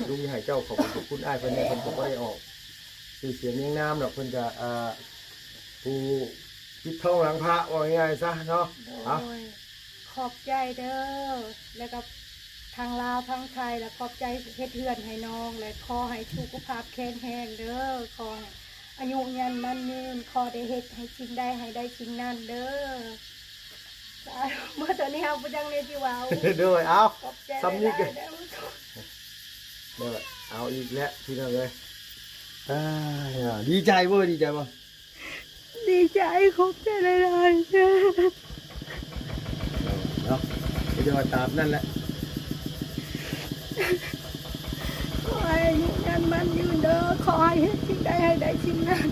ລຸງຢາກໃຫ້ເຈົ້າຂອບຄຸນຂອບຄຸນອ້າຍເພິ່ນແດ່ ເພິ່ນກໍບໍ່ໄດ້ອອກຊື່ສຽງຮຽງນາມດອກ ເພິ່ນກໍ ອ່າ ຜູ້ປິດທອງຫຼັງພະ ເວົ້າງ່າຍໆຊະເນາະ. ໂດຍ ເອົາ ຂອບໃຈເດີ ແລ້ວກໍທາງລາວທາງໄທ ແລະ ຂອບໃຈເຮັດເຮືອນໃຫ້ນ້ອງ ແລະ ຂໍໃຫ້ສຸຂະພາບແຂງແຮງເດີ ຂໍໃຫ້ອາຍຸຍານໝັ້ນຍືນ ຂໍໄດ້ເຮັດໃຫ້ສິ່ງໃດໃຫ້ໄດ້ສິ່ງນັ້ນເດີ. ສາທຸ ໝົດເທົ່ານີ້ ເຮົາບໍ່ຈັກແນວຊິເວົ້າ. ໂດຍ ເອົາ ຂອບໃຈ ສ່ຳນີ້ກໍ ຫຼາຍໆເດີ. ໂດຍ ເອົາອີກແລ້ວພີ່ນ້ອງເອີຍ. ອ່າ ດີໃຈບໍ່? ດີໃຈບໍ່? ດີໃຈ ຂອບໃຈຫຼາຍໆເດີ. ເນາະ ກໍຈະວ່າຕາມນັ້ນແຫຼະ. ຂໍໃຫ້ອາຍຸຍານໝັ້ນຍືນເດີ ຂໍໃຫ້ເຮັດສິ່ງໃດໃຫ້ໄດ້ສິ່ງນັ້ນ.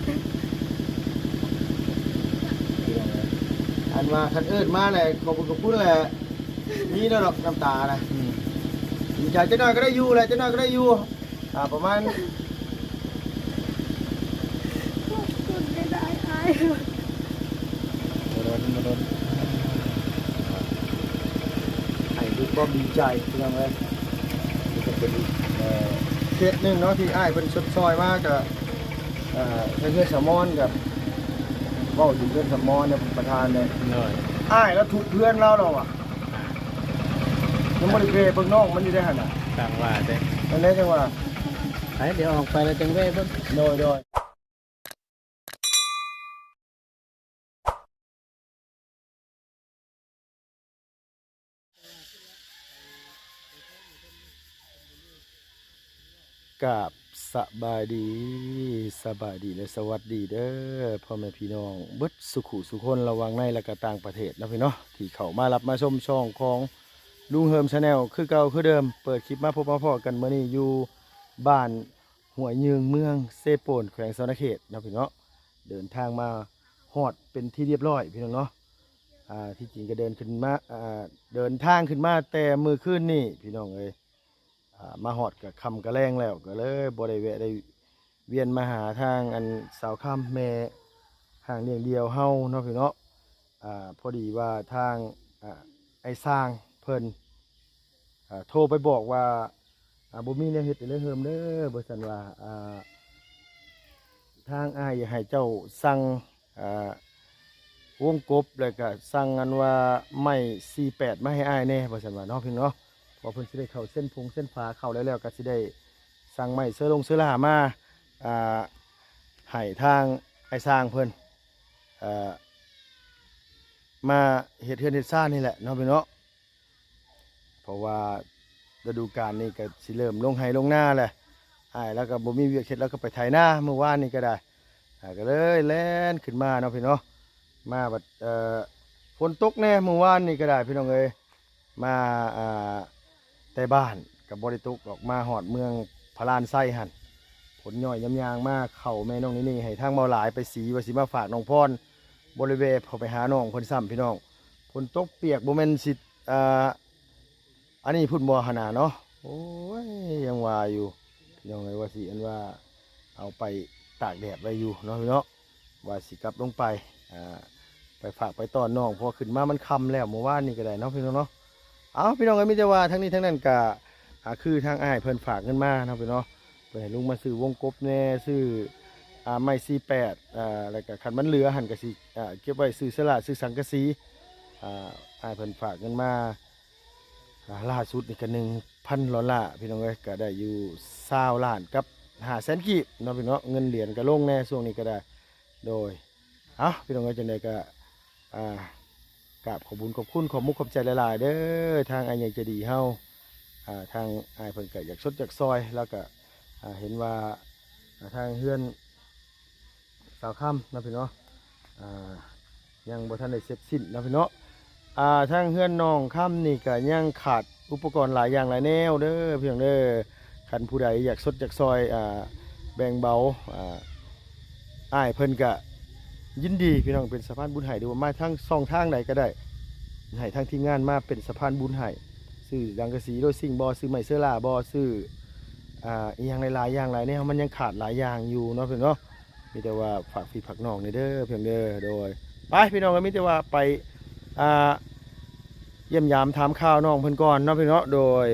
ອັນວ່າຄັນເອີ້ນມາແຫຼະ ຂອບຄຸນຂອບຄຸນແຫຼະ ມີແລ້ວດອກນ້ຳຕານະ. ອືມ ດີໃຈ ຈັກໜ້ອຍກໍໄດ້ຢູ່ແຫຼະ ຈັກໜ້ອຍກໍໄດ້ຢູ່. ອ່າ ປະມານ ຂອບຄຸນຫຼາຍໆອ້າຍ. ບໍ່ດົນ ບໍ່ດົນ ໃຫ້ດ້ວຍຄວາມດີໃຈພີ່ນ້ອງເອີຍ. ນີ້ກໍເປັນ ເອີ ເຂດໜຶ່ງເນາະ ທີ່ອ້າຍເພິ່ນຊົດຊ່ອຍມາ ກໍ ເອີ ເຮືອນສາວມອນ ກໍເວົ້າຢູ່ເຮືອນສາວມອນນະ ປະທານເດ້. ໂດຍ ອ້າຍລາວທຸບເຮືອນລາວແລ້ວວ່າ ຍັງບໍ່ໄດ້ແວ່ເບິ່ງນ້ອງມັນຢູ່ເດ້ຫັ້ນນະ. ຈັ່ງວ່າເດ້ ນັ້ນແຫຼະ ຈັ່ງວ່າ ໄປ ດຽວອອກໄປແລ້ວຈັ່ງແວ່ເບິ່ງ. ໂດຍ ໂດຍ. ກາບສະບາຍດີ ສະບາຍດີ ແລະ ສະຫວັດດີເດີພໍ່ແມ່ພີ່ນ້ອງເບິດສຸຂູສຸຄົນ ລະຫວ່າງໃນ ແລະ ກະຕ່າງປະເທດເນາະພີ່ເນາະ ທີ່ເຂົ້າມາຮັບມາຊົມຊ່ອງຂອງລຸງເຮີມ Channel ຄືເກົ່າຄືເດີມ. ເປີດຄລິບມາພົບມາພໍ້ກັນມື້ນີ້ຢູ່ບ້ານຫ້ວຍຍືງ ເມືອງເຊໂປນ ແຂວງສະຫວັນນະເຂດເນາະພີ່ນ້ອງ. ເດີນທາງມາຮອດເປັນທີ່ຮຽບຮ້ອຍພີ່ນ້ອງເນາະ. ອ່າ ທີ່ຈິງກໍເດີນຂຶ້ນມາ ອ່າ ເດີນທາງຂຶ້ນມາແຕ່ມື້ຄືນນີ້ພີ່ນ້ອງເອີຍ. ອ່າ ມາຮອດກໍຄ່ຳກໍແລງແລ້ວ ກໍເລີຍບໍ່ໄດ້ແວະໄດ້ວຽນມາຫາທາງອັນສາວຄຳ ແມ່ຮ່າງລ້ຽງດ່ຽວເຮົາເນາະພີ່ເນາະ. ອ່າ ພໍດີວ່າທາງ ອ່າ ອ້າຍຊ່າງເພິ່ນ ອ່າ ໂທໄປບອກວ່າ ອ່າ ບໍ່ມີແນວເຮັດເດີເຮີມເດີ ວ່າຊັ້ນວ່າ ອ່າ ທາງອ້າຍຢາກໃຫ້ເຈົ້າສັ່ງ ອ່າ ວົງກົບ ແລ້ວກະສັ່ງອັນວ່າໄມ້ສີ່ແປດມາໃຫ້ອ້າຍແດ່ ວ່າຊັ້ນວ່າເນາະພີ່ນ້ອງເນາະ. ເພາະເພິ່ນຊິໄດ້ເຂົ້າເສັ້ນຜົງເສັ້ນຝາ ເຂົ້າແລ້ວໆກໍຊິໄດ້ສັ່ງໄມ້ເຊື້ອລົງເຊື້ອລາມາ ອ່າ ໃຫ້ທາງອ້າຍຊ່າງເພິ່ນ ອ່າ ມາເຮັດເຮືອນເຮັດຊານນີ້ແຫຼະເນາະພີ່ນ້ອງເນາະ. ເພາະວ່າລະດູການນີ້ກໍຊິເລີ່ມລົງໄຮ່ລົງນາແຫຼະ ອ້າຍລາວກໍບໍ່ມີວຽກເຮັດ ລາວກໍໄປໄຖນາມື້ວານນີ້ກໍໄດ້ ອ່າ ກໍເລີຍແລ່ນຂຶ້ນມາເນາະພີ່ນ້ອງເນາະ. ມາບັດ ເອີ ຝົນຕົກແດ່ມື້ວານນີ້ກໍໄດ້ພີ່ນ້ອງເອີຍ. ມາ ອ່າ ແຕ່ບ້ານກໍບໍ່ໄດ້ຕົກດອກ ມາຮອດເມືອງພະລານໄຊຫັ້ນ ຝົນຍ້ອຍຍາມຍ່າງມາ. ເຂົ້າແມ່ນ້ອງນີ້ນີ້ ໃຫ້ທາງເບົາຫຼາຍໄປສີ ວ່າຊິມາຝາກນ້ອງພອນ ບໍ່ໄດ້ແວ່ເຂົ້າໄປຫານ້ອງເພິ່ນຊ້ຳພີ່ນ້ອງ. ຝົນຕົກປຽກ ບໍ່ແມ່ນຊິ ອ່າ ອັນນີ້ພຸ້ນບໍ່ຫັ້ນນະເນາະ. ໂອ້ຍ ຍັງວ່າຢູ່ພີ່ນ້ອງເອີຍ ວ່າຊິອັນວ່າເອົາໄປຕາກແດດໄວ້ຢູ່ເນາະພີ່ນ້ອງເນາະ ວ່າຊິກັບລົງໄປ ອ່າ ໄປຝາກໄປຕ້ອນນ້ອງ ເພາະວ່າຂຶ້ນມາມັນຄ່ຳແລ້ວມື້ວານນີ້ກໍໄດ້ເນາະພີ່ນ້ອງເນາະ. ເອົາ ພີ່ນ້ອງເອີຍ ມີແຕ່ວ່າທັງນີ້ທັງນັ້ນກໍ ອ່າ ຄືທາງອ້າຍເພິ່ນຝາກເງິນມາເນາະພີ່ນ້ອງເນາະ ເພິ່ນໃຫ້ລຸງມາຊື້ວົງກົບແດ່ ຊື້ ອ່າ ໄມ້ສີ່ແປດ ອ່າ ແລ້ວກໍຄັນມັນເຫຼືອຫັ້ນກໍຊິ ອ່າ ເກັບໄວ້ຊື້ສະຫຼາກ ຊື້ສັງກະສີ. ອ່າ ອ້າຍເພິ່ນຝາກເງິນມາ ອ່າ ລ່າສຸດນີ້ກໍໜຶ່ງພັນດອນລ່າ ພີ່ນ້ອງເອີຍ ກໍໄດ້ຢູ່ຊາວລ້ານກັບຫ້າແສນກີບເນາະພີ່ນ້ອງເນາະ. ເງິນຫຼຽນກໍລົງແດ່ຊ່ວງນີ້ກໍໄດ້. ໂດຍ ເອົ້າ ພີ່ນ້ອງເອີຍ ຈັ່ງໃດກໍ ອ່າ ກາບຂອບບຸນຂອບຄຸນ ຂອບມຸກຂອບໃຈຫຼາຍໆເດີ ທາງອ້າຍໃຫຍ່ໃຈດີເຮົາ. ອ່າ ທາງອ້າຍເພິ່ນກໍຢາກຊົດຢາກຊ່ອຍ ແລ້ວກໍ ອ່າ ເຫັນວ່າ ອ່າ ທາງເຮືອນ ສາວຄຳເນາະພີ່ເນາະ ອ່າ ຍັງບໍ່ທັນໄດ້ເສັດສິ້ນເນາະພີ່ເນາະ. ອ່າ ທາງເຮືອນນ້ອງຄຳນີ້ກໍຍັງຂາດອຸປະກອນຫຼາຍຢ່າງຫຼາຍແນວເດີພີ່ນ້ອງເດີ. ຄັນຜູ້ໃດຢາກຊົດຢາກຊ່ອຍ ອ່າ ແບ່ງເບົາ ອ່າ ອ້າຍເພິ່ນກະຍິນດີພີ່ນ້ອງ ເປັນສະພານບຸນໃຫ້ ຫຼືວ່າມາທາງຊ່ອງທາງໃດກໍໄດ້ ໃຫ້ທາງທີມງານມາເປັນສະພານບຸນໃຫ້ ຊື້ສັງກະສີໂລຊິງບໍ ຊື້ໄມ້ເຊີລາບໍ ຊື້ ອ່າ ອີ່ຫຍັງຫຼາຍໆຢ່າງຫຼາຍແນວ ມັນຍັງຂາດຫຼາຍຢ່າງຢູ່ເນາະພີ່ນ້ອງເນາະ. ມີແຕ່ວ່າຝາກພີ່ຝາກນ້ອງນີ້ເດີ ພຽງເດີ. ໂດຍ ໄປພີ່ນ້ອງ ກໍມີແຕ່ວ່າໄປ ອ່າ ຢ້ຽມຢາມຖາມຂ່າວນ້ອງເພິ່ນກ່ອນເນາະພີ່ນ້ອງເນາະ. ໂດຍ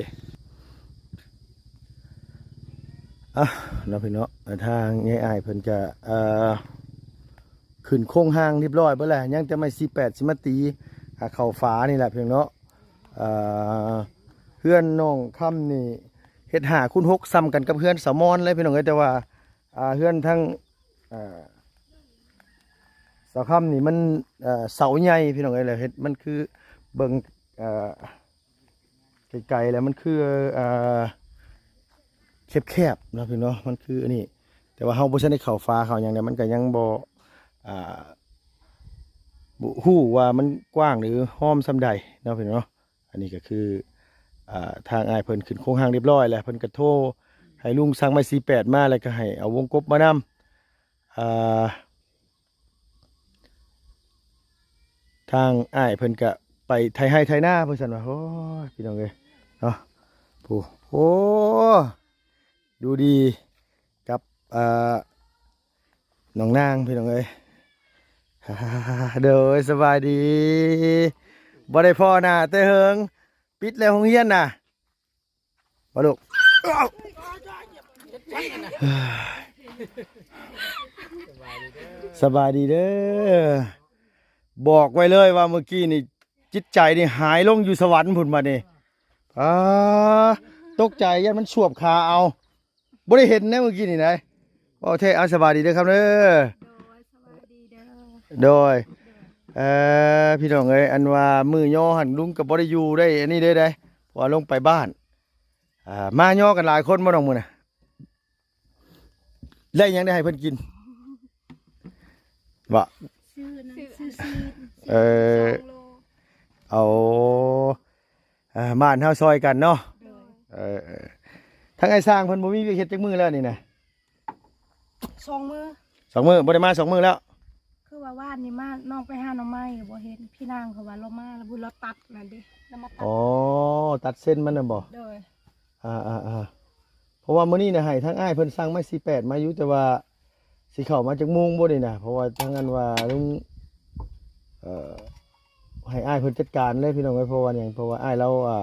ອ່ະ ເນາະພີ່ນ້ອງເນາະ ທາງຍາຍອ້າຍເພິ່ນກະ ເອີ ຂຶ້ນໂຄງຮ່າງຮຽບຮ້ອຍເບິດແລ້ວ ຍັງແຕ່ໄມ້ສີ່ແປດຊິມາຕີ ອ່າ ເຂົ້າຝານີ້ແຫຼະພີ່ນ້ອງເນາະ. ເອີ ເຮືອນນ້ອງຄຳນີ້ເຮັດຫ້າຄູນຫົກ ສ່ຳກັນກັບເຮືອນສາວມອນເລີຍພີ່ນ້ອງເອີຍ ແຕ່ວ່າ ອ່າ ເຮືອນທາງ ອ່າ ສາວຄຳນີ້ມັນ ເອີ ເສົາໃຫຍ່ພີ່ນ້ອງເອີຍ ແລ້ວເຮັດ ມັນຄືເບິ່ງ ເອີ ໄກໆ ແລ້ວມັນຄື ເອີ ແຄບໆ ເນາະພີ່ນ້ອງເນາະ ມັນຄືອັນນີ້ ແຕ່ວ່າເຮົາບໍ່ທັນໄດ້ເຂົ້າຝາເຂົ້າຫຍັງເດ ມັນກະຍັງບໍ່ ອ່າ ບໍ່ຮູ້ວ່າມັນກວ້າງຫຼືຮອມສ່ຳໃດເນາະພີ່ນ້ອງເນາະ. ອັນນີ້ກະຄື ອ່າ ທາງອ້າຍເພິ່ນຂຶ້ນໂຄງຮ່າງຮຽບຮ້ອຍແລ້ວ ເພິ່ນກະໂທໃຫ້ລຸງສັ່ງໄມ້ສີ່ແປດມາ ແລ້ວກະໃຫ້ເອົາວົງກົບມານຳ ອ່າ ທາງອ້າຍເພິ່ນກະໄປໄຖໄຮ່ໄຖນາ ເພິ່ນຊັ້ນວ່າ ໂອ້ຍ ພີ່ນ້ອງເອີຍເນາະ ໂອ້ ດູດີກັບ ເອີ ນ້ອງນາງ ພີ່ນ້ອງເອີຍ ໂດຍ ສະບາຍດີ ບໍ່ໄດ້ພໍ້ໜ້າແຕ່ເຫິງ ປິດແລ້ວໂຮງຮຽນນະ ບໍ່ລູກ? ສະບາຍດີເດີ. ບອກໄວ້ເລີຍວ່າມື້ກີ້ນີ້ ຈິດໃຈນີ້ຫາຍລົງຢູ່ສະຫວັນພຸ້ນບັດນີ້. ອາ ຕົກໃຈ ຢ້ານມັນສວບຂາເອົາ. ບໍ່ໄດ້ເຫັນໃນມື້ກີ້ນີ້ໃດ໋. ເວົ້າແທ້. ເອົາ ສະບາຍດີເດີຄຳເດີ. ໂດຍ ສະບາຍດີເດີ. ໂດຍ. ເອີ ພີ່ນ້ອງເອີຍ ອັນວ່າມື້ຍໍຫັ້ນ ລຸງກໍບໍ່ໄດ້ຢູ່ໄດ້ອັນນີ້ເດ້ ເພາະວ່າລົງໄປບ້ານ. ອ່າ ມາຍໍກັນຫຼາຍຄົນບໍ່ນ້ອງມື້ນະ? ໄດ້ຫຍັງໄດ້ໃຫ້ເພິ່ນກິນບໍ່? ຊື້ນັ້ນ ຊື້ ຊື້ ຊື້ ເອີ ສອງໂລ. ເອົາ ອ່າ ບ້ານເຮົາຊ່ອຍກັນເນາະ. ໂດຍ. ເອີ ເອີ ທາງອ້າຍຊ່າງເພິ່ນບໍ່ມີວຽກເຮັດຈັກມື້ແລ້ວນີ້ນະ? ສອງມື້. ສອງມື້ ບໍ່ໄດ້ມາສອງມື້ແລ້ວ. ຄືວ່າວານນີ້ມາ ນ້ອງໄປຫາໜໍ່ໄມ້ບໍ່ເຫັນ ພີ່ນາງເຂົາວ່າລາວມາ ລາວບຸນລາວຕັດນັ້ນເດ້ ລາວມາຕັດ. ອໍ ຕັດເສັ້ນມັນນະບໍ່? ໂດຍ. ອ່າໆໆ ເພາະວ່າມື້ນີ້ນະ ໃຫ້ທາງອ້າຍເພິ່ນສັ່ງໄມ້ສີ່ແປດມາຢູ່ ແຕ່ວ່າຊິເຂົ້າມາຈັກໂມງບໍ່ນີ້ນະ? ເພາະວ່າທາງອັນວ່າລຸງ ເອີ ໃຫ້ອ້າຍເພິ່ນຈັດການເລີຍພີ່ນ້ອງເອີຍ. ເພາະວ່າຫຍັງ? ເພາະວ່າອ້າຍລາວ ອ່າ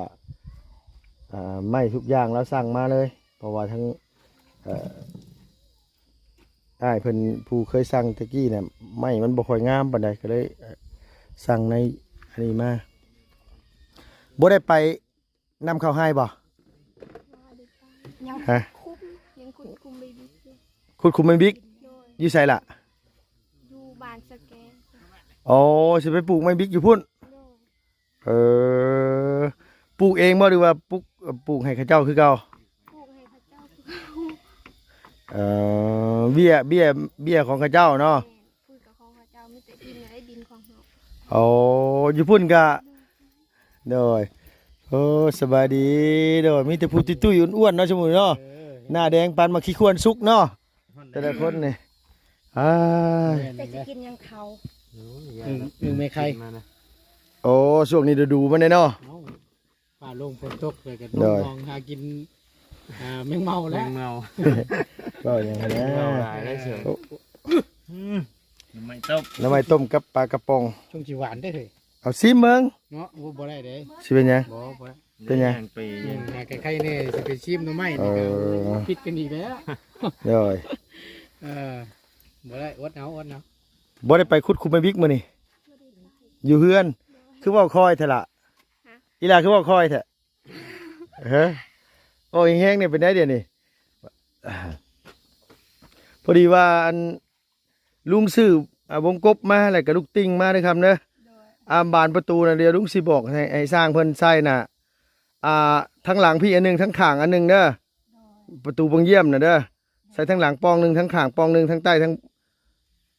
ອ່າ ໄມ້ທຸກຢ່າງລາວສັ່ງມາເລີຍ. ເພາະວ່າທາງ ເອີ ອ້າຍເພິ່ນຜູ້ເຄີຍສັ່ງແຕ່ກີ້ນະ ໄມ້ມັນບໍ່ຄ່ອຍງາມປານໃດ ກໍເລີຍ ເອີ ສັ່ງໃນອັນນີ້ມາ. ບໍ່ໄດ້ໄປ ນຳເຂົ້າໄຮ່ບໍ່? ຍັງ ຮະ? ຂຸດ ຍັງຂຸດຂຸມໃບບິກຢູ່. ຂຸດຂຸມໃບບິກ? ໂດຍ. ຢູ່ໃສລະ? ຢູ່ບ້ານສະແກ. ອໍ ຊິໄປປູກໃບບິກຢູ່ພຸ້ນ? ໂດຍ. ເອີ ປູກເອງບໍ່ ຫຼືວ່າປູກ ເອີ ປູກໃຫ້ເຂົາເຈົ້າຄືເກົ່າ? ປູກໃຫ້ເຂົາເຈົ້າຄືເກົ່າ. ເອີ ເບ້ຍ ເບ້ຍ ເບ້ຍຂອງເຂົາເຈົ້າເນາະ? ແມ່ນ. ພຸ້ນກະຂອງເຂົາເຈົ້າ ມີແຕ່ດິນ ໄດ້ດິນຂອງເຮົາ. ໂອ້ ຢູ່ພຸ້ນກະ ໂດຍ. ໂອ້ ສະບາຍດີ. ໂດຍ. ມີແຕ່ຜູ້ຕຸ້ຍໆ ອ້ວນໆ ເນາະ ຊຸມມື້ເນາະ. ເອີ ໜ້າແດງປານໝາກຂີ້ຂວນສຸກເນາະ ແຕ່ລະຄົນນີ້. ອ້າຍ ແມ່ນ ແຕ່ຊິກິນຫຍັງເຂົາ? ໂອ້ຍ ອຶ່ງ ອຶ່ງແມ່ໄຂ່. ໂອ້ ຊ່ວງນີ້ລະດູມັນເດ້ເນາະ. ເອົ້າ ຟ້າລົງຝົນຕົກ ແລ້ວກໍ ໂດຍ ມອງຫາກິນ ອ່າ ແມງເມົາແຫຼະ. ແມງເມົາ ເວົ້າຫຍັງຫັ້ນນະ? ແມງເມົາຫຼາຍໄດ໋ເສີ. ໂອ້ ອືມ ໜໍ່ໄມ້ຕົ້ມ ໜໍ່ໄມ້ຕົ້ມກັບປາກະປ໋ອງ. ຊ່ວງຊິຫວານເດ້ເຮີ້ຍ. ເອົາຊີມເບິ່ງເນາະ. ໂອ້ ບໍ່ໄດ້ເດ້. ຊິເປັນຫຍັງ? ບໍ່ ບໍ່ໄດ້. ເປັນຫຍັງ? ໄປ ອືມ ຫາໄຂ່ໆ ນີ້ ຊິໄປຊີມໜໍ່ໄມ້ນີ້ກໍ ເອີ ຜິດກັນອີກແລ້ວ. ໂດຍ. ເອີ ບໍ່ໄດ້ ອົດເອົາ ອົດເອົາ. ບໍ່ໄດ້ໄປຂຸດຂຸມໃບບິກມື້ນີ້? ຢູ່ເຮືອນ. ຄືເວົ້າຄ່ອຍແທ້ລະ? ຮະ? ອີຫຼ້າຄືເວົ້າຄ່ອຍແທ້? ຮະ? ເວົ້າແຮງໆ ນີ້ ເປັນໄດ໋ດຽວນີ້? ພໍດີວ່າອັນລຸງຊື້ ອ່າ ວົງກົບມາ ແລ້ວກະລູກຕິ່ງມາເດີຄຳເດີ. ໂດຍ. ອ່າ ບານປະຕູນະ ດຽວລຸງຊິບອກໃຫ້ ໃຫ້ຊ່າງເພິ່ນໃສ່ນະ ອ່າ ທາງຫຼັງພີ້ອັນໜຶ່ງ ທາງຂ້າງອັນໜຶ່ງເດີ. ໂດຍ. ປະຕູປອງຢ້ຽມນະເດີ ໃສ່ທາງຫຼັງປ່ອງໜຶ່ງ ທາງຂ້າງປ່ອງໜຶ່ງ ທາງໃຕ້ທາງ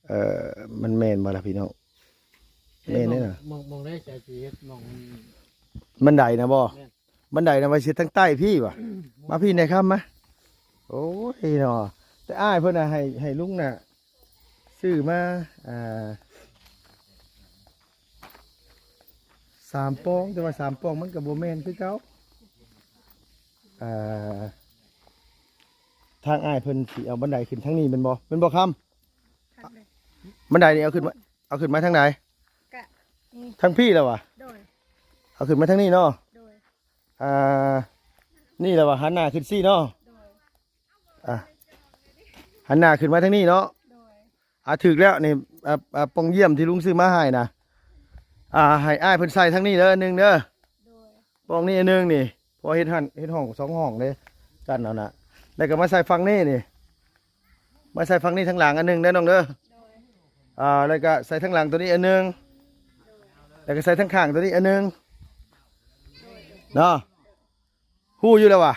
ເອີ ມັນແມ່ນບໍ່ລະພີ່ນ້ອງ? ເອີ ແມ່ນເດ້ນະ. ໝ່ອງ ໝ່ອງໃດຈະຊິເຮັດ? ໝ່ອງບັນໄດນະບໍ່? ແມ່ນ. ບັນໄດນະວ່າຊິເຮັດທາງໃຕ້ພີ້ຫວາ? ມາພີ້ແດ່ຄຳມາ. ໂອ້ຍເນາະ ແຕ່ອ້າຍເພິ່ນນະ ໃຫ້ ໃຫ້ລຸງນະ ຊື້ມາ ອ່າ ສາມປອງ ແຕ່ວ່າສາມປອງມັນກໍບໍ່ແມ່ນຄືເກົ່າ. ອ່າ ທາງອ້າຍເພິ່ນຊິເອົາບັນໄດຂຶ້ນທາງນີ້ແມ່ນບໍ່? ແມ່ນບໍ່ຄຳ? ທາງໃດ? ບັນໄດນີ້ເອົາຂຶ້ນມາ ເອົາຂຶ້ນມາທາງໃດ? ກະນີ້ ທາງພີ້ລະຫວາ? ໂດຍ. ເອົາຂຶ້ນມາທາງນີ້ເນາະ? ໂດຍ. ອ່າ ນີ້ລະຫວາ? ຫັນໜ້າຂຶ້ນຊີ້ເນາະ? ໂດຍ. ອ່າ ຫັນໜ້າຂຶ້ນມາທາງນີ້ເນາະ. ໂດຍ ອ່າ ຖືກແລ້ວນີ້ ອ່າ ອ່າ ປ່ອງຢ້ຽມທີ່ລຸງຊື້ມາໃຫ້ນະ ອ່າ ໃຫ້ອ້າຍເພິ່ນໃສ່ທາງນີ້ເດີ ອັນໜຶ່ງເດີ. ໂດຍ ປ່ອງນີ້ອັນໜຶ່ງນີ້ ເພາະເຮັດຫັ້ນ ເຮັດຫ້ອງສອງຫ້ອງເດ້ ກັນເອົານະ ແລ້ວກໍມາໃສ່ຝັ່ງນີ້ນີ້ ມາໃສ່ຝັ່ງນີ້ທາງຫຼັງອັນໜຶ່ງເດີນ້ອງເດີ. ໂດຍ ອ່າ ແລ້ວກໍໃສ່ທາງຫຼັງຕົວນີ້ອັນໜຶ່ງ ແລ້ວກໍໃສ່ທາງຂ້າງຕົວນີ້ອັນໜຶ່ງເນາະ. ຮູ້ຢູ່ແລ້ວຫວາ?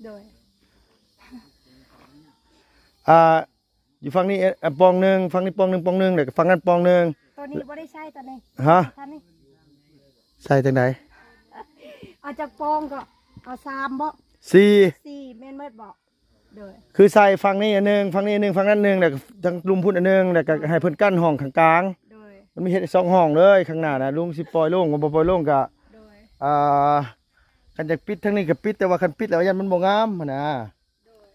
ໂດຍ ອ່າ ຢູ່ຝັ່ງນີ້ ເອີ ອ່າ ປ່ອງໜຶ່ງ ຝັ່ງນີ້ປ່ອງໜຶ່ງ ປ່ອງໜຶ່ງ ແລ້ວກໍຝັ່ງນັ້ນປ່ອງໜຶ່ງ. ຕົວນີ້ບໍ່ໄດ້ໃຊ້ຕົວນີ້ ຮະ? ຄັນນີ້ ໃສ່ຈັ່ງໃດ? ເອົາຈັກປ່ອງກໍ ເອົາສາມບໍ? ສີ່ ສີ່ແມ່ນໝົດບໍ? ໂດຍ ຄືໃສ່ຝັ່ງນີ້ອັນໜຶ່ງ ຝັ່ງນີ້ອັນໜຶ່ງ ຝັ່ງນັ້ນໜຶ່ງ ແລ້ວກໍທາງລຸ່ມພຸ້ນອັນໜຶ່ງ ແລ້ວກໍໃຫ້ເພິ່ນກັ້ນຫ້ອງຂ້າງກາງ. ໂດຍ ມັນມີເຮັດສອງຫ້ອງເລີຍ ຂ້າງໜ້ານະ ລຸງຊິປ່ອຍໂລ່ງ ບໍ່ປ່ອຍໂລ່ງກະ ໂດຍ ອ່າ ຄັນຢາກປິດທາງນີ້ກໍປິດ ແຕ່ວ່າຄັນປິດແລ້ວຢ້ານມັນບໍ່ງາມຫັ້ນນະ. ໂດຍ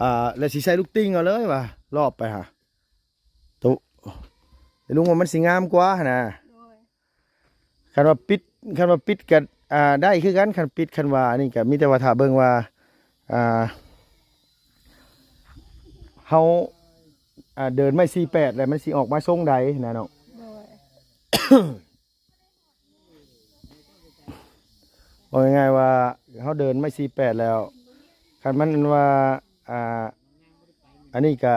ອ່າ ແລ້ວຊິໃສ່ລູກຕິ່ງເອົາເລີຍວ່າ ລອບໄປຫາ ຕຸ ລຸງວ່າມັນຊິງາມກວ່າຫັ້ນນະ. ໂດຍ ຄັນວ່າປິດ ຄັນວ່າປິດກໍ ອ່າ ໄດ້ຄືກັນ ຄັນປິດ ຄັນວ່າອັນນີ້ກໍມີແຕ່ວ່າຖ້າເບິ່ງວ່າ ອ່າ ເຮົາ ອ່າ ເດີນໄມ້ສີ່ແປດແລ້ວມັນຊິອອກມາຊົງໃດນະນ້ອງ. ໂດຍ ເວົ້າງ່າຍໆວ່າເຮົາເດີນໄມ້ສີ່ແປດແລ້ວ ຄັນມັນວ່າ ອ່າ ອັນນີ້ກະ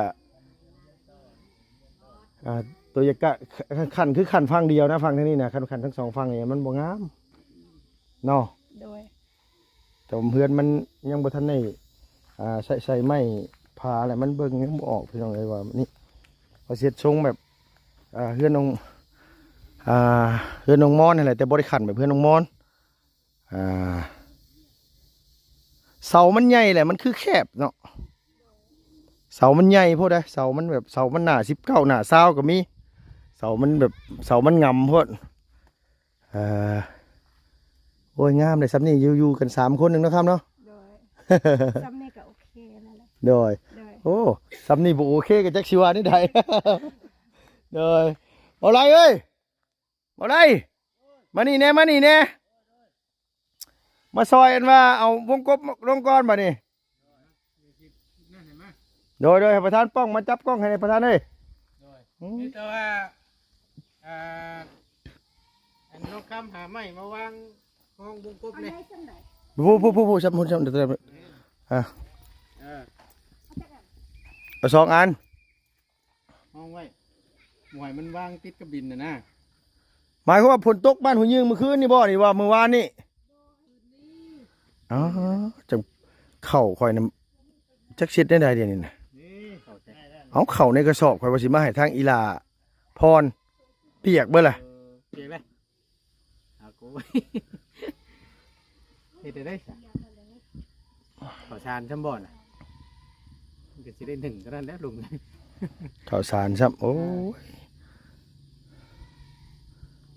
ອ່າ ຕົວຢ່າງກະ ຄັນ ຄັນຄືຄັນຝັ່ງດຽວນະ ຝັ່ງທາງນີ້ນະ ຄັນ ຄັນທັງສອງຝັ່ງນີ້ມັນບໍ່ງາມເນາະ. ໂດຍ ແຕ່ວ່າເຮືອນມັນຍັງບໍ່ທັນໄດ້ ອ່າ ໃຊ້ ໃຊ້ໄມ້ຜາແຫຼະ ມັນເບິ່ງຍັງບໍ່ອອກ ພີ່ນ້ອງເອີຍ ວ່ານີ້ ວ່າຊິເຮັດຊົງແບບ ອ່າ ເຮືອນນ້ອງ ອ່າ ເຮືອນນ້ອງມອນຫັ້ນແຫຼະ ແຕ່ບໍ່ໄດ້ຂັ້ນແບບເຮືອນນ້ອງມອນ. ອ່າ ເສົາມັນໃຫຍ່ແຫຼະ ມັນຄືແຄບເນາະ ເສົາມັນໃຫຍ່ໂພດເດ້ ເສົາມັນແບບ ເສົາມັນໜ້າສິບເກົ້າ ໜ້າຊາວກໍມີ ເສົາມັນແບບ ເສົາມັນຫງຳໂພດ. ເອີ ໂອ້ຍ ງາມເດ້ ສ່ຳນີ້ຢູ່ ຢູ່ກັນສາມຄົນໜຶ່ງເນາະ ຄຳເນາະ. ໂດຍ ສ່ຳນີ້ກໍໂອເຄແລ້ວແຫຼະ. ໂດຍ ໂດຍ ໂອ້ ສ່ຳນີ້ບໍ່ໂອເຄກໍຈັກຊິວ່າແນວໃດ. ໂດຍ ບໍ່ໄລເອີຍ ບໍ່ໄລ ມານີ້ແດ່ ມານີ້ແດ່ ມາຊ່ອຍອັນວ່າເອົາວົງກົບລົງກ່ອນບາດນີ້. ໂດຍ ໂດຍ ໃຫ້ປະທານປ້ອງມາຈັບກ້ອງໃຫ້ແດ່ ປະທານເອີຍ. ໂດຍ ອືມ ມີແຕ່ວ່າ ອ່າ ອັນນ້ອງຄຳຫາໄມ້ມາວາງຫ້ອງວົງກົບແດ່. ຜູ້ ຜູ້ ຜູ້ ຜູ້ ຊຳ ຜູ້ ຊຳ ເອີ ອ່າ ເອີ ເອົາສອງອັນ ຫ້ອງໄວ້ ບໍ່ໃຫ້ມັນວາງຕິດກັບດິນນະນະ. ໝາຍຄວາມວ່າຝົນຕົກບ້ານຫົວຍືງມື້ຄືນນີ້ບໍ່ ນີ້ວ່າມື້ວານນີ້? ອໍ ຈັ່ງເຂົ້າຂ້ອຍນະ ຈັກເຮັດແນວໃດດຽວນີ້ນະ. ນີ້ເຂົ້າໃຈ ເອົາເຂົ້າໃນກະສອບ ຂ້ອຍວ່າຊິມາໃຫ້ທາງອີ່ຫຼ້າພອນ ປຽກເບິດລະ. ເອີ ປຽກເລີຍ. ອາໂກຍ ເຮັດໄດ້ຊະ ເຂົ້າສານຊຳບໍ່ນະ ມັນກໍຊິໄດ້ໜຶ່ງເທົ່ານັ້ນແຫຼະລຸງ. ເຂົ້າສານຊຳ ໂອ້ຍ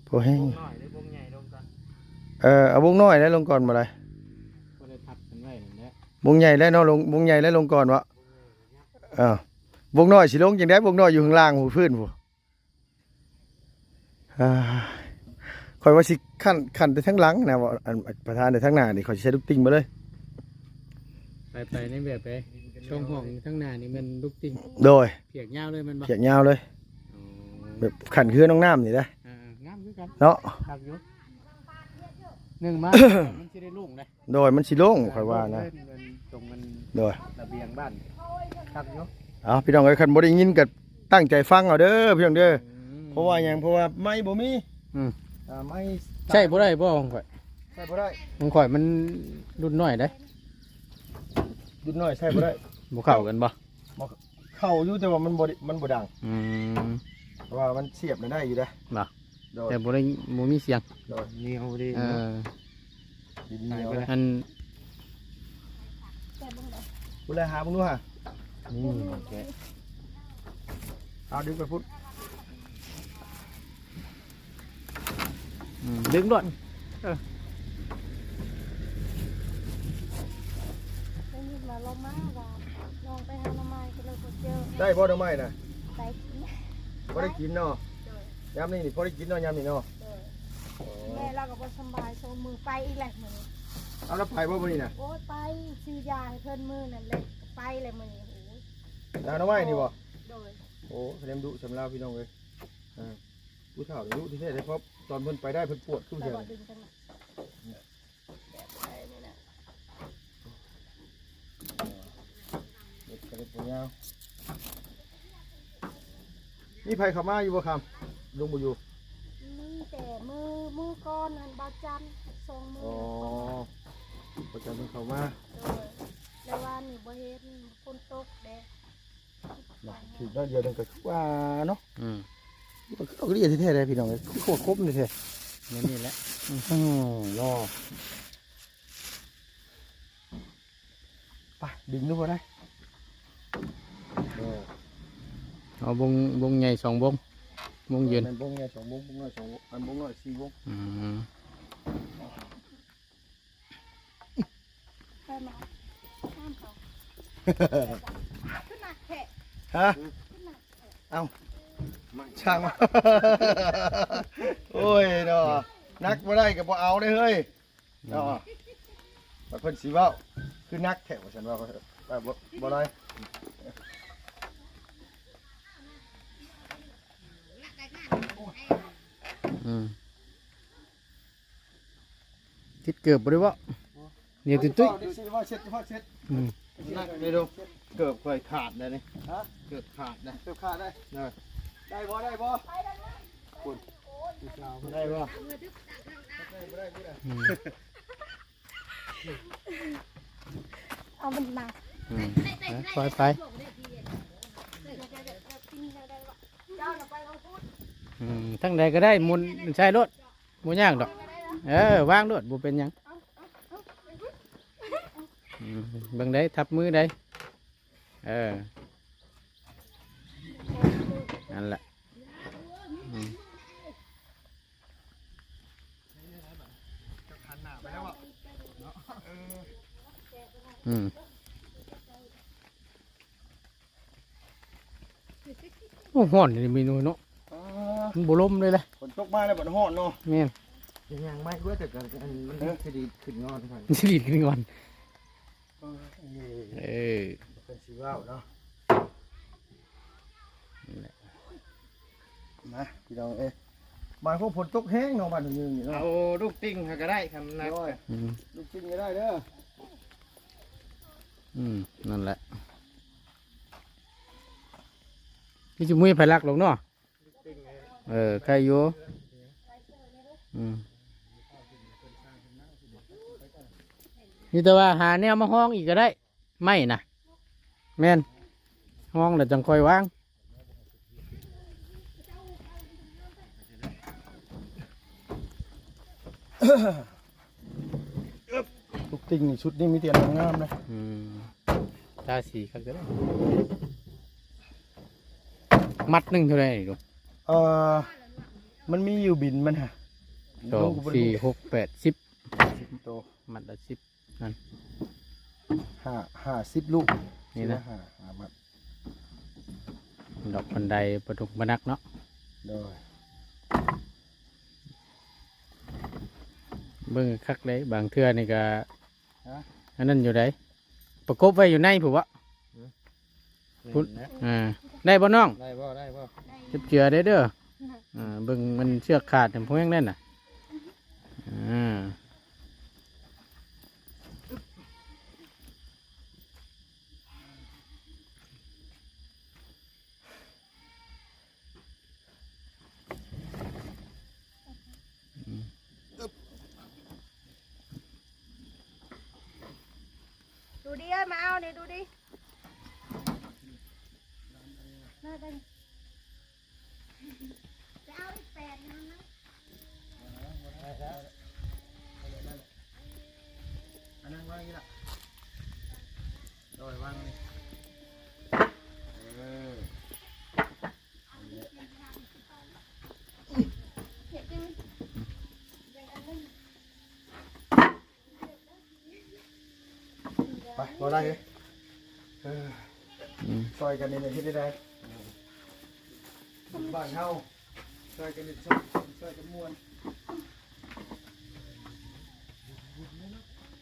ພໍແຮງ. ວົງນ້ອຍຫຼືວົງໃຫຍ່ລົງກ່ອນ? ເອີ ເອົາວົງນ້ອຍແລ້ວລົງກ່ອນບໍ່ໄດ້ ບໍ່ໄດ້ທັບກັນໄວ້ຫັ້ນແຫຼະ. ວົງໃຫຍ່ແລ້ວເນາະ ລົງ ວົງໃຫຍ່ແລ້ວລົງກ່ອນວະ. ເອີ ວົງນ້ອຍຊິລົງຈັ່ງໃດ ວົງນ້ອຍຢູ່ຂ້າງລ່າງພຸ້ນ ພື້ນພຸ້ນ. ອ່າ ຂ້ອຍວ່າຊິຂັ້ນ ຂັ້ນແຕ່ທາງຫຼັງນະ ວ່າອັນປະທານໄດ້ທາງໜ້ານີ້ ຂ້ອຍຊິໃສ່ລູກຕິ່ງມາເລີຍ. ໄປ ໄປໃນແບບໃດ ຊ່ອງຫ້ອງທາງໜ້ານີ້ແມ່ນລູກຕິ່ງ. ໂດຍ ພຽກຍາວເລີຍແມ່ນບໍ່? ພຽກຍາວເລີຍ. ອໍ ແບບຂັ້ນເຮືອນນ້ອງນ້ຳນີ້ນະ. ອ່າ ງາມຄືກັນເນາະ ຄັກຢູ່ ໜຶ່ງມາ ມັນຊິໄດ້ໂລ່ງເດ້. ໂດຍ ມັນຊິໂລ່ງ ເອີ ຂ້ອຍວ່ານະ ໂລ່ງເລີຍ ມັນຕົງມັນ ໂດຍ ລະບຽງບ້ານ ຄັກຢູ່. ເອົາ ພີ່ນ້ອງເອີຍ ຄັນບໍ່ໄດ້ຍິນກໍຕັ້ງໃຈຟັງເອົາເດີພີ່ນ້ອງເດີ. ອືມ ເພາະວ່າຫຍັງ ເພາະວ່າໄມບໍ່ມີ. ອືມ ອ່າ ໄມໃຊ້ບໍ່ໄດ້ບໍ່ຂອງຂ້ອຍ? ໃຊ້ບໍ່ໄດ້ ຂອງຂ້ອຍມັນລຸ້ນນ້ອຍເດ້. ລຸ້ນນ້ອຍໃຊ້ບໍ່ໄດ້ ບໍ່ເຂົ້າກັນບໍ່? ບໍ່ ເຂົ້າຢູ່ ແຕ່ວ່າມັນບໍ່ ມັນບໍ່ດັງ. ອືມ ເພາະວ່າມັນສຽບນະໄດ້ຢູ່ເດ້. ບໍ່ ໂດຍ ແຕ່ບໍ່ໄດ້ ບໍ່ມີສຽງ. ໂດຍ ໜຽວດີ. ເອີ ເນາະ ດິນໜຽວ. ອັນ ພຸ້ນແຫຼະ ຫາເບິ່ງດູຫາ. ນີ້ ໂອເຄ ເອົາດຶງໄປພຸ້ນ. ອືມ ດຶງໂລດ. ເອີ ໄດ້ຍິນວ່າລາວມາວ່ານ້ອງໄປຫາໜໍ່ໄມ້ກໍເລີຍບໍ່ເຈີ. ໄດ້ບໍ່ໜໍ່ໄມ້ນະ? ໄດ້ກິນ ບໍ່ໄດ້ກິນເນາະ. ໂດຍ ຍາມນີ້ນີ້ພໍໄດ້ກິນເນາະ ຍາມນີ້ເນາະ. ໂດຍ ໂອ້ ແມ່ລາວກໍບໍ່ສຳບາຍ ສອງມື້ໄປອີກແຫຼະມື້ນີ້. ເອົາ ລາວໄປບໍ່ມື້ນີ້ນະ? ໂອ້ຍ ໄປຊື້ຢາໃຫ້ເພິ່ນມື້ນັ້ນແຫຼະ ໄປ ໄປແລ້ວມື້ນີ້ ໂອ້ຍ ນາໜໍ່ໄມ້ນີ້ບໍ່? ໂດຍ ໂອ້ ສະແດງດຸຊຳລາວ ພີ່ນ້ອງເອີຍ. ອ່າ ຜູ້ເຖົ້ານີ້ດຸແທ້ໆເດ້ ເພາະຕອນເພິ່ນໄປໄດ້ເພິ່ນປວດຄື ໄປ ແທ້ ບໍ່ດຶງກັນນະ ແບບໄປນີ້ນະ ເລັບກະເລັບບໍ່ຍາວ. ມີໃຜເຂົ້າມາຢູ່ບໍ່ຄຳ? ລຸງບໍ່ຢູ່? ມີແຕ່ມື້ ມື້ກ່ອນຫັ້ນ ບ່າວຈັນ ສອງມື້ ອໍ ບ່າວຈັນເພິ່ນເຂົ້າມາ. ໂດຍ ແຕ່ວ່ານີ້ບໍ່ເຫັນ ຝົນຕົກເດ້. ນະ ຖືກໜ້ອຍດຽວໜຶ່ງກໍຄືວ່າເນາະ. ອືມ ມັນຄືເອົາກະເລຍແທ້ໆເດ້ພີ່ນ້ອງເອີຍ ຄືໂຄດຄົມແທ້ໆ. ແນວນີ້ແຫຼະ. ອືມ ເນາະ ໄປດຶງດູບໍ່ໄດ້. ເອີ ເອົາວົງ ວົງໃຫຍ່ສອງວົງ ວົງຢືນ ແມ່ນວົງໃຫຍ່ສອງວົງ ວົງນ້ອຍສອງວົງ ອັນວົງນ້ອຍສີ່ວົງ. ອືມ ໄປມາ ນ້ຳເຂົາ ຂຶ້ນໜັກແທ້ ຮະ? ຂຶ້ນໜັກແທ້ ເອົ້າ ຊ່າງມັນ ໂອ້ຍເນາະ ໜັກບໍ່ໄດ້ກໍບໍ່ເອົາເດ້ເຮີ້ຍ ເນາະ. ແລ້ວເພິ່ນຊິເວົ້າ ຄືໜັກແທ້ວ່າຊັ້ນ ວ່າ ວ່າບໍ່ ບໍ່ໄດ້. ອືມ ຕິດເກີບບໍ່ໄດ້ເວົ້າ ໜຽວຕຸ້ຍໆ. ອືມ ໜັກເດ້ລູກ ເກີບຂ້ອຍຂາດແລ້ວນີ້. ຮະ? ເກີບຂາດນະ ເກີບຂາດໄດ້. ເອີ ໄດ້ບໍ່ ໄດ້ບໍ່? ພຸ້ນ ໄດ້ບໍ່? ໄດ້ບໍ່ໄດ້? ອືມ ເອົາມັນໜັກ. ອືມ ໄປ ໄປ ໄປ ອືມ ທາງໃດກໍໄດ້ ໝູນໃສ່ໂລດ ບໍ່ຍາກດອກ. ເອີ ວາງໂລດ ບໍ່ເປັນຫຍັງ. ອືມ ເບິ່ງໄດ້ ທັບມືໄດ້. ເອີ ນັ້ນແຫຼະ. ອືມ ອືມ ໂອ້ ຮ້ອນນີ້ເມນູເນາະ. ອ່າ ມັນບໍ່ລົມເລີຍແຫຼະ ຝົນຕົກມາແລ້ວບັດຮ້ອນເນາະ. ແມ່ນ ຍັງໄມ້ເບິດ ແຕ່ກໍອັນມັນ ເອີ ຊິດີດຂຶ້ນງອນ ມັນຊິດີດຂຶ້ນງອນ. ເອີ ເພິ່ນຊິເວົ້າເນາະ. ນັ້ນແຫຼະ ມາພີ່ນ້ອງເອີຍ ມາໂຄ ຝົນຕົກແຮງເນາະ ບ້ານເຮົານີ້ເນາະ. ເອົາລູກຕິ່ງຫາກໍໄດ້ ຄຳນະ. ໂອ້ຍ ອືມ ລູກຕິ່ງກໍໄດ້ເດີ. ອືມ ນັ້ນແຫຼະ ຄືຊິບໍ່ມີໃຜລັກດອກເນາະ. ເອີ ໄຄຢູ່. ອືມ ມີແຕ່ວ່າຫາແນວມາຮອງອີກກໍໄດ້ ໄມ້ນະ. ແມ່ນ ຮອງແລ້ວຈັ່ງຄ່ອຍວາງ. ລູກຕິ່ງນີ້ ຊຸດນີ້ມີແຕ່ອັນງາມໆນະ. ອືມ ທາສີຄັກເດີ. ມັດໜຶ່ງເທົ່າໃດນີ້ລູກ? ເອີ ມັນມີຢູ່ບິນມັນຫະ ສອງ ສີ່ ຫົກ ແປດ ສິບ ສິບໂຕ ມັດລະສິບ. ນັ້ນ ຫ້າ ຫ້າສິບລູກ ນີ້ນະ ຫ້າ ຫ້າມັດ. ດອກບັນໄດປະດຸກປະໜັກເນາະ. ໂດຍ ເບິ່ງຄັກເດ້ ບາງເທື່ອນີ້ກະ ຮະ ອັນນັ້ນຢູ່ໃດ ປະກົບໄວ້ຢູ່ໃນພຸ້ນເບາະ. ອືມ ພຸ້ນ ແມ່ນແຫຼະ. ອ່າ ໄດ້ບໍ່ນ້ອງ? ໄດ້ບໍ່ ໄດ້ບໍ່? ເຈັບເຈື່ອໄດ້ເດີ. ອ່າ ເບິ່ງມັນເຊືອກຂາດ ພວກນັ້ນນະ. ອ່າ ດູດີເອີຍ ມາເອົານີ້ ດູດີ ມາເບິ່ງ ໄປເອົາອີກແປດນັ້ນນະ. ອັນນັ້ນວາງນີ້ລະ ໂດຍ ວາງນີ້ ເອີ. ໄປ ບໍ່ໄດ້ເອີຍ. ເອີ ອືມ ຊ່ອຍກັນນີ້ແຫຼະ ເຮັດໄດ້. ບ້ານເຮົາ ຊ່ອຍກັນເຮັດ ຊ່ອຍກັນມ່ວນ.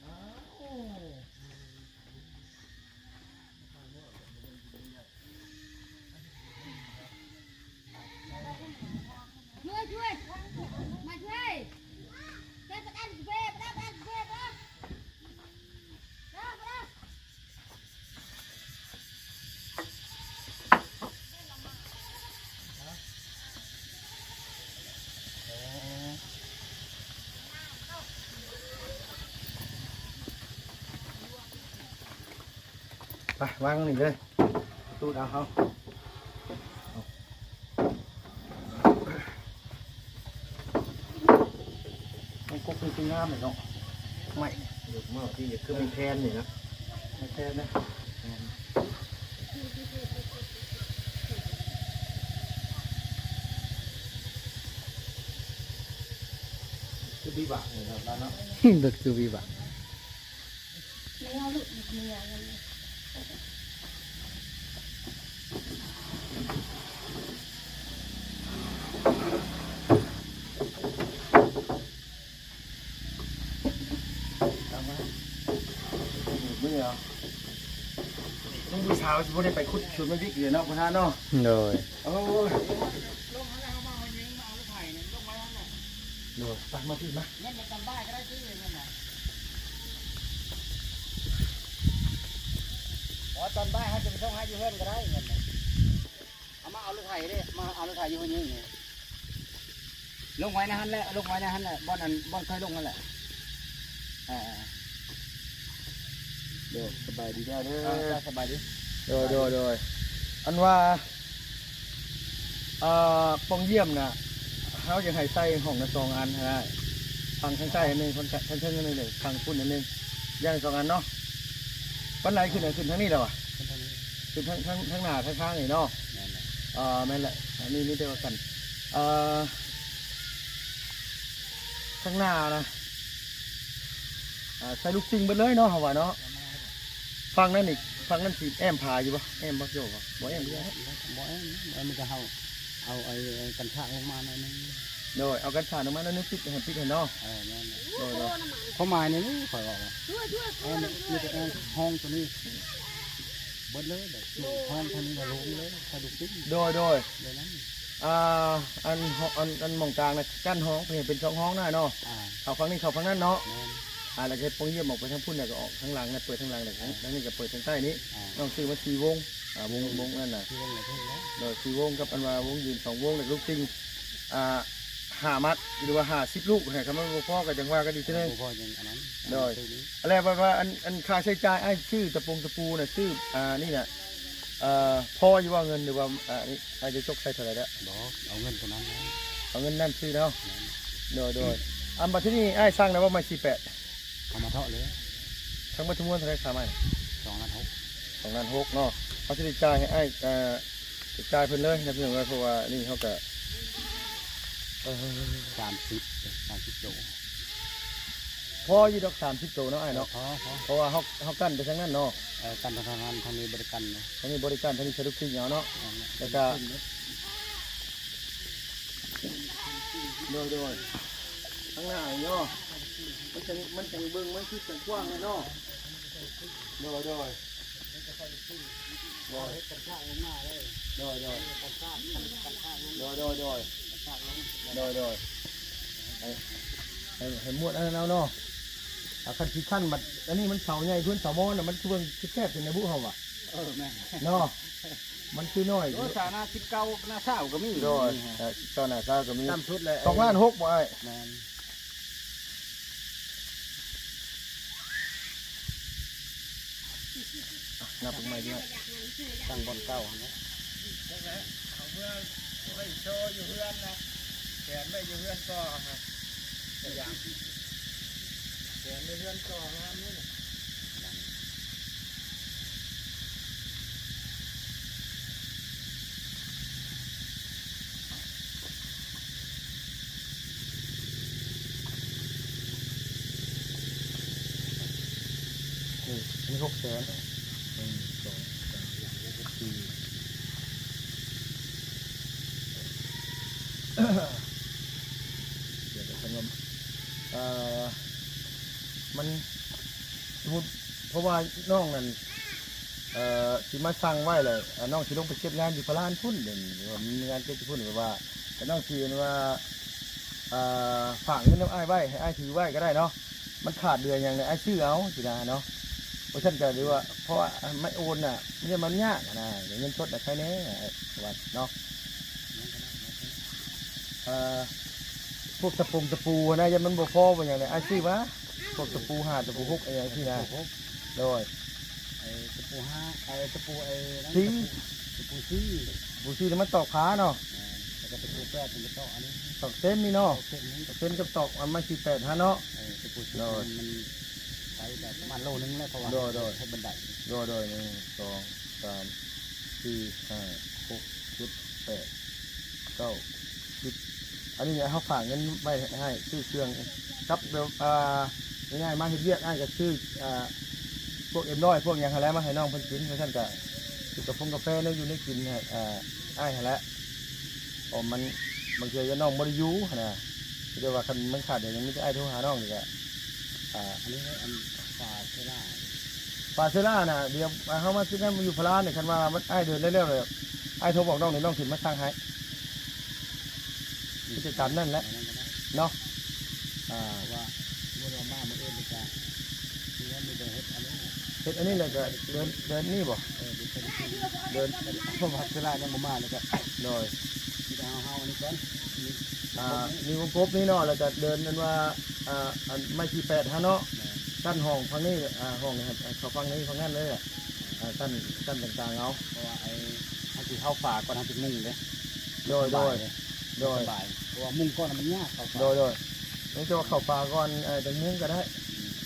ອ້າວ. ໄປວາງນີ້ເລີຍ ຕູດເອົາ ເຮົາ ມັນກົກນີ້ຄືງາມເລີຍເນາະ ໄມ້ ເອີ ເມື່ອກີ້ຄືໄມ້ແຄນນີ້ນະ ໄມ້ແຄນນະ ແມ່ນ ຄືວິບາກນີ້ເນາະ ເນາະ ລົດຄືວິບາກ. ແມວລູກ ແມວ ເມື່ອຍ ນີ້ຜູ້ສາວຊິບໍ່ໄດ້ໄປຂຸດສວນມະບິກເລີຍເນາະ ພໍ່ທ່ານເນາະ ໂດຍ ໂອ້ຍ ໂດຍ ໄປ ມາພີ້ມາ ເງິນຕອນບ່າຍກໍໄດ້ຕິ ເງິນນະ ບໍ່ ຕອນບ່າຍເຮົາຈະໄປສົ່ງໃຫ້ຢູ່ເຮືອນກໍໄດ້ເງິນນະ ເອົາມາເອົາລົດໄຖເດ້ ມາເອົາລົດໄຖຢູ່ຫ້ວຍຍິງນີ້ ລົງໄວ້ໃນຫັ້ນແຫຼະ ລົງໄວ້ໃນຫັ້ນແຫຼະ ບ່ອນອັນ ບ່ອນເຄີຍລົງຫັ້ນແຫຼະ ອ່າ ໂດຍ ສະບາຍດີເດີ ອ່າ ສະບາຍດີ ໂດຍ ໂດຍ ໂດຍ ອັນວ່າ ອ່າ ປ່ອງຢ້ຽມນະ ເຮົາຢາກໃຫ້ໃສ່ຫ້ອງລະສອງອັນຫັ້ນນະ ຝັ່ງທາງໃຕ້ອັນໜຶ່ງ ຝັ່ງທາງເທິງອັນໜຶ່ງ ຝັ່ງພຸ້ນອັນໜຶ່ງ ຢ່າງລະສອງອັນເນາະ ປານໃດຂຶ້ນ ຂຶ້ນທາງນີ້ແຫຼະຫວາ ຂຶ້ນທາງນີ້ ຂຶ້ນທາງ ທາງ ທາງໜ້າທາງທາງນີ້ເນາະ ແມ່ນແຫຼະ ອ່າ ແມ່ນແຫຼະ ອັນນີ້ມີແຕ່ວ່າກັນ ອ່າ ທາງໜ້ານະ ອ່າ ໃສ່ລູກຕິ່ງເບິດເລີຍເນາະ ເຮົາວ່າເນາະ ຝັ່ງນັ້ນອີກ ຝັ່ງນັ້ນຊິແອ້ມຜາຢູ່ບໍ່ ແອ້ມບໍ່ ໂຈ້ບໍ່ ບໍ່ແອ້ມຢູ່ແລ້ວ ບໍ່ແອ້ມ ບໍ່ແອ້ມ ມີແຕ່ເຮົາເອົາໄອ້ກັນຊາກລົງມາໜ້ອຍໜຶ່ງ ໂດຍ ເອົາກັນຊາກລົງມາໜ້ອຍໜຶ່ງ ປິດໃຫ້ ປິດໃຫ້ເນາະ ເອີ ແມ່ນ ໂດຍ ໂດຍ ຄວາມໝາຍໃນນີ້ຂ້ອຍເວົ້າວ່າ ແອ້ມ ມີແຕ່ແອ້ມຫ້ອງໂຕນີ້ເບິດເລີຍ ແບບຫ້ອງທາງນີ້ລະລົງເລີຍ ສະດຸດຕິ ໂດຍ ໂດຍ ແບບນັ້ນ ອ່າ ອັນ ອັນ ອັນໝ່ອງກາງນະ ກັ້ນຫ້ອງເປັນ ເປັນສອງຫ້ອງນະເນາະ ອ່າ ເຂົ້າຝັ່ງນີ້ເຂົ້າຝັ່ງນັ້ນເນາະ ແມ່ນ ອ່າ ແລ້ວກໍເຮັດປ່ອງຢ້ຽມອອກໄປທາງພຸ້ນ ແລ້ວກໍອອກທາງຫຼັງ ແລ້ວເປີດທາງຫຼັງ ແລ້ວກໍ ອ່າ ທາງນີ້ກໍເປີດທາງໃຕ້ນີ້ ອ່າ ນ້ອງຊື້ມາສີ່ວົງ ອ່າ ວົງ ວົງນັ້ນນະ ສີ່ວົງນະ ໂດຍ ສີ່ວົງກັບອັນວ່າວົງຢືນສອງວົງ ແລ້ວກໍລູກຕິ່ງ ອ່າ ຫ້າມັດ ຫຼືວ່າຫ້າສິບລູກຫັ້ນນະ ຄັນມັນບໍ່ພໍກໍຈັ່ງວ່າກັນອີກເທື່ອໜຶ່ງ ບໍ່ພໍຈັ່ງອັນນັ້ນ ໂດຍ ອັນນັ້ນ ອັນແລ້ວແບບວ່າ ອັນ ອັນຄ່າໃຊ້ຈ່າຍ ອ້າຍຊື້ຕະປົງຕະປູນະ ຊື້ ອ່າ ນີ້ນະ ເອີ ພໍຢູ່ບໍ່ເງິນ ຫຼືວ່າ ອ່າ ນີ້ ອ້າຍຈະຈົກໃສ່ເທົ່າໃດແລ້ວ? ບໍ່ ເອົາເງິນຕົວນັ້ນແຫຼະ ເອົາເງິນນັ້ນຊື້ເນາະ ແມ່ນ ໂດຍ ໂດຍ ອືມ ອັນບັດທີນີ້ອ້າຍສັ່ງແລ້ວບໍ່ ໄມ້ສີ່ແປດ ເອົາມາເທາະເລີຍ ທັງໝົດທັງມວນເທົ່າໃດຄ່າໄມ້? ສອງລ້ານຫົກ ສອງລ້ານຫົກເນາະ ເຮົາຊິໄດ້ຈ່າຍໃຫ້ອ້າຍ ເອີ ຈ່າຍເພິ່ນເລີຍນະ ພີ່ນ້ອງເອີຍ ເພາະວ່ານີ້ເຮົາກະ ເອີ ສາມສິບ ສາມສິບໂຕ ພໍຢູ່ດອກ ສາມສິບໂຕເນາະອ້າຍເນາະ ເອີ ພໍ ພໍ ເພາະວ່າເຮົາ ເຮົາກັ້ນໄປທາງນັ້ນເນາະ ເອີ ກັ້ນໄປທາງນັ້ນ ທາງນີ້ບໍ່ໄດ້ກັ້ນເນາະ ທາງນີ້ບໍ່ໄດ້ກັ້ນ ທາງນີ້ສະດຸດຕິງເອົາເນາະ ແລ້ວກະ ໂດຍ ໂດຍ ທາງໜ້ານີ້ເນາະ ມັນຈັ່ງ ມັນຈັ່ງເບິ່ງ ມັນຄືຈັ່ງກວ້າງແຫຼະເນາະ ໂດຍ ໂດຍ ໂດຍ ໂດຍ ໂດຍ ໂດຍ ໂດຍ ໂດຍ ໃຫ້ ໃຫ້ ໃຫ້ໝວດອັນນັ້ນເອົາເນາະ ອ່າ ຄັນຊິຂັ້ນບັດ ອັນນີ້ມັນເສົາໃຫຍ່ ເຮືອນເສົາມອນນະ ມັນຄືເບິ່ງແຄບໆ ຈັ່ງໃດບຸ ເຮົາວ່າ ເອີ ແມ່ນ ເນາະ ມັນຄືນ້ອຍ ໂອ້ ສາໜ້າສິບເກົ້າ ໜ້າຊາວກໍມີ ໂດຍ ເອີ ສິບເກົ້າ ໜ້າຊາວກໍມີ ຕ່ຳສຸດແຫຼະ ສອງລ້ານຫົກບໍ່ອ້າຍ? ແມ່ນ ນັບເບິ່ງໃໝ່ດ້ວຍ ຕັ້ງບ່ອນເກົ່າຫັ້ນແຫຼະ ຈັກແຫຼະ ເອົາເມືອໄວ້ໂຊຢູ່ເຮືອນນະ ແຂວນໄວ້ຢູ່ເຮືອນກໍ ສະຫຍາມ ແຂວນໄວ້ເຮືອນກໍງາມເດ້. ນີ້ ອັນນີ້ຫົກແສນ ໜຶ່ງ ສອງ ສາມ ສີ່ ດຽວເດີ ເອີ ມັນ ສົມມຸດ ເພາະວ່ານ້ອງນັ້ນ ເອີ ຊິມາສັ່ງໄວ້ແຫຼະ ນ້ອງຊິລົງໄປເກັບງານຢູ່ພະລານພຸ້ນ ດຽວນີ້ ວ່າມີງານເກັບຢູ່ພຸ້ນ ແບບວ່າ ແຕ່ນ້ອງຊິ ອັນວ່າ ອ່າ ຝາກເງິນນຳອ້າຍໄວ້ ໃຫ້ອ້າຍຖືໄວ້ກໍໄດ້ເນາະ ມັນຂາດເຫຼືອຫຍັງນີ້ ອ້າຍຊື້ເອົາຊີ້ນະເນາະ ບໍ່ຊັ້ນກໍ ຫຼືວ່າ ເພາະວ່າ ມັນໂອນນະ ມັນ ມັນຍາກນະ ເງິນສົດນະ ໃຄແນ່ ວ່າເນາະ. ອ່າ ພວກຕະປົງຕະປູຫັ້ນນະ ຢ້ານມັນບໍ່ພໍບໍ່ຫຍັງເດ ອ້າຍຊື້ມາ ພວກຕະປູຫ້າ ຕະປູຫົກ ອີ່ຫຍັງຊີ້ນະ ໂດຍ ໄອ້ຕະປູຫ້າ ໄອ້ຕະປູ ໄອ້ນັ້ນ ສີ່ ຕະປູ ຕະປູສີ່ ຕະປູສີ່ນີ້ມັນຕອກຝາເນາະ. ແມ່ນ ແລ້ວກໍຕະປູແປດນີ້ມັນຕອກອັນນີ້ ຕອກເຕັນນີ້ເນາະ. ຕອກເຕັນນີ້ ຕອກເຕັນກັບຕອກອັນໄມ້ສີ່ແປດຫັ້ນເນາະ. ເອີ ຕະປູສີ່ ໂດຍ ມັນ ມັນໄກກໍປະມານໂລໜຶ່ງແຫຼະ ເພາະວ່າ ໂດຍ ໂດຍ ເຮັດບັນໄດ. ໂດຍ ໂດຍ ໜຶ່ງ ສອງ ສາມ ສີ່ ຫ້າ ຫົກ ເຈັດ ແປດ ເກົ້າ ສິບ ອັນນີ້ເຮົາຝາກເງິນໄວ້ໃຫ້ຊື້ເຄື່ອງກັບແບບ ອ່າ ງ່າຍໆ ມາເຮັດວຽກ ອ້າຍກໍຊື້ ອ່າ ພວກເອັມຮ້ອຍ ພວກຫຍັງຫັ້ນແຫຼະ ມາໃຫ້ນ້ອງເພິ່ນກິນ. ວ່າຊັ້ນກໍຊື້ກາຟົງກາແຟແນວຢູ່ແນວກິນໃຫ້ ອ່າ ອ້າຍຫັ້ນແຫຼະ ເພາະມັນ ບາງເທື່ອຍານນ້ອງບໍ່ໄດ້ຢູ່ຫັ້ນນະ. ແຕ່ວ່າຄັນມັນຂາດຫຍັງ ມີແຕ່ອ້າຍໂທຫານ້ອງນີ້ກະ ອ່າ ອັນນີ້ ອັນຝາເຊລາ ຝາເຊລານະ ດຽວເຮົາມາຊື້ນຳຢູ່ພາລານີ້ ຄັນວ່າມັນ ອ້າຍເດີນໄດ້ແລ້ວ ອ້າຍໂທບອກນ້ອງນີ້ ນ້ອງຊິມາສັ່ງໃຫ້. ມີແຕ່ຕາມນັ້ນແຫຼະເນາະ. ອ່າ ວ່າມື້ວ່າມາມື້ອື່ນນີ້ກະ ເຮັດອັນນີ້ແລ້ວກະເດີນ ເດີນນີ້ບໍ່? ເອີ ເດີນ ເດີນ ເພາະວ່າເວລາຍັງບໍ່ມາແລ້ວກະ ໂດຍ ມີແຕ່ເຮົາ ເຮົາອັນນີ້ກ່ອນ ມີ ອ່າ ມີວົງກົບນີ້ເນາະ ແລ້ວກະເດີນອັນວ່າ ອ່າ ອັນໄມ້ສີ່ແປດຫັ້ນເນາະ. ແມ່ນ ຊັ້ນຫ້ອງຝັ່ງນີ້ ອ່າ ຫ້ອງນີ້ ເຂົ້າຝັ່ງນີ້ຝັ່ງນັ້ນເລີຍ ອ່າ ຊັ້ນ ຊັ້ນຕ່າງໆເອົາ ເພາະວ່າໄອ້ ເຮົາຊິເຂົ້າຝາກ່ອນ ເຮົາຊິມຸງເດ້ ໂດຍ ໂດຍ ສະບາຍເດ້ ໂດຍ ສະບາຍ ເພາະວ່າມຸງກ່ອນມັນຍາກເຂົ້າຝາ. ໂດຍ ໂດຍ ມີແຕ່ວ່າເຂົ້າຝາກ່ອນ ເອີ ຈັ່ງມຸງກໍໄດ້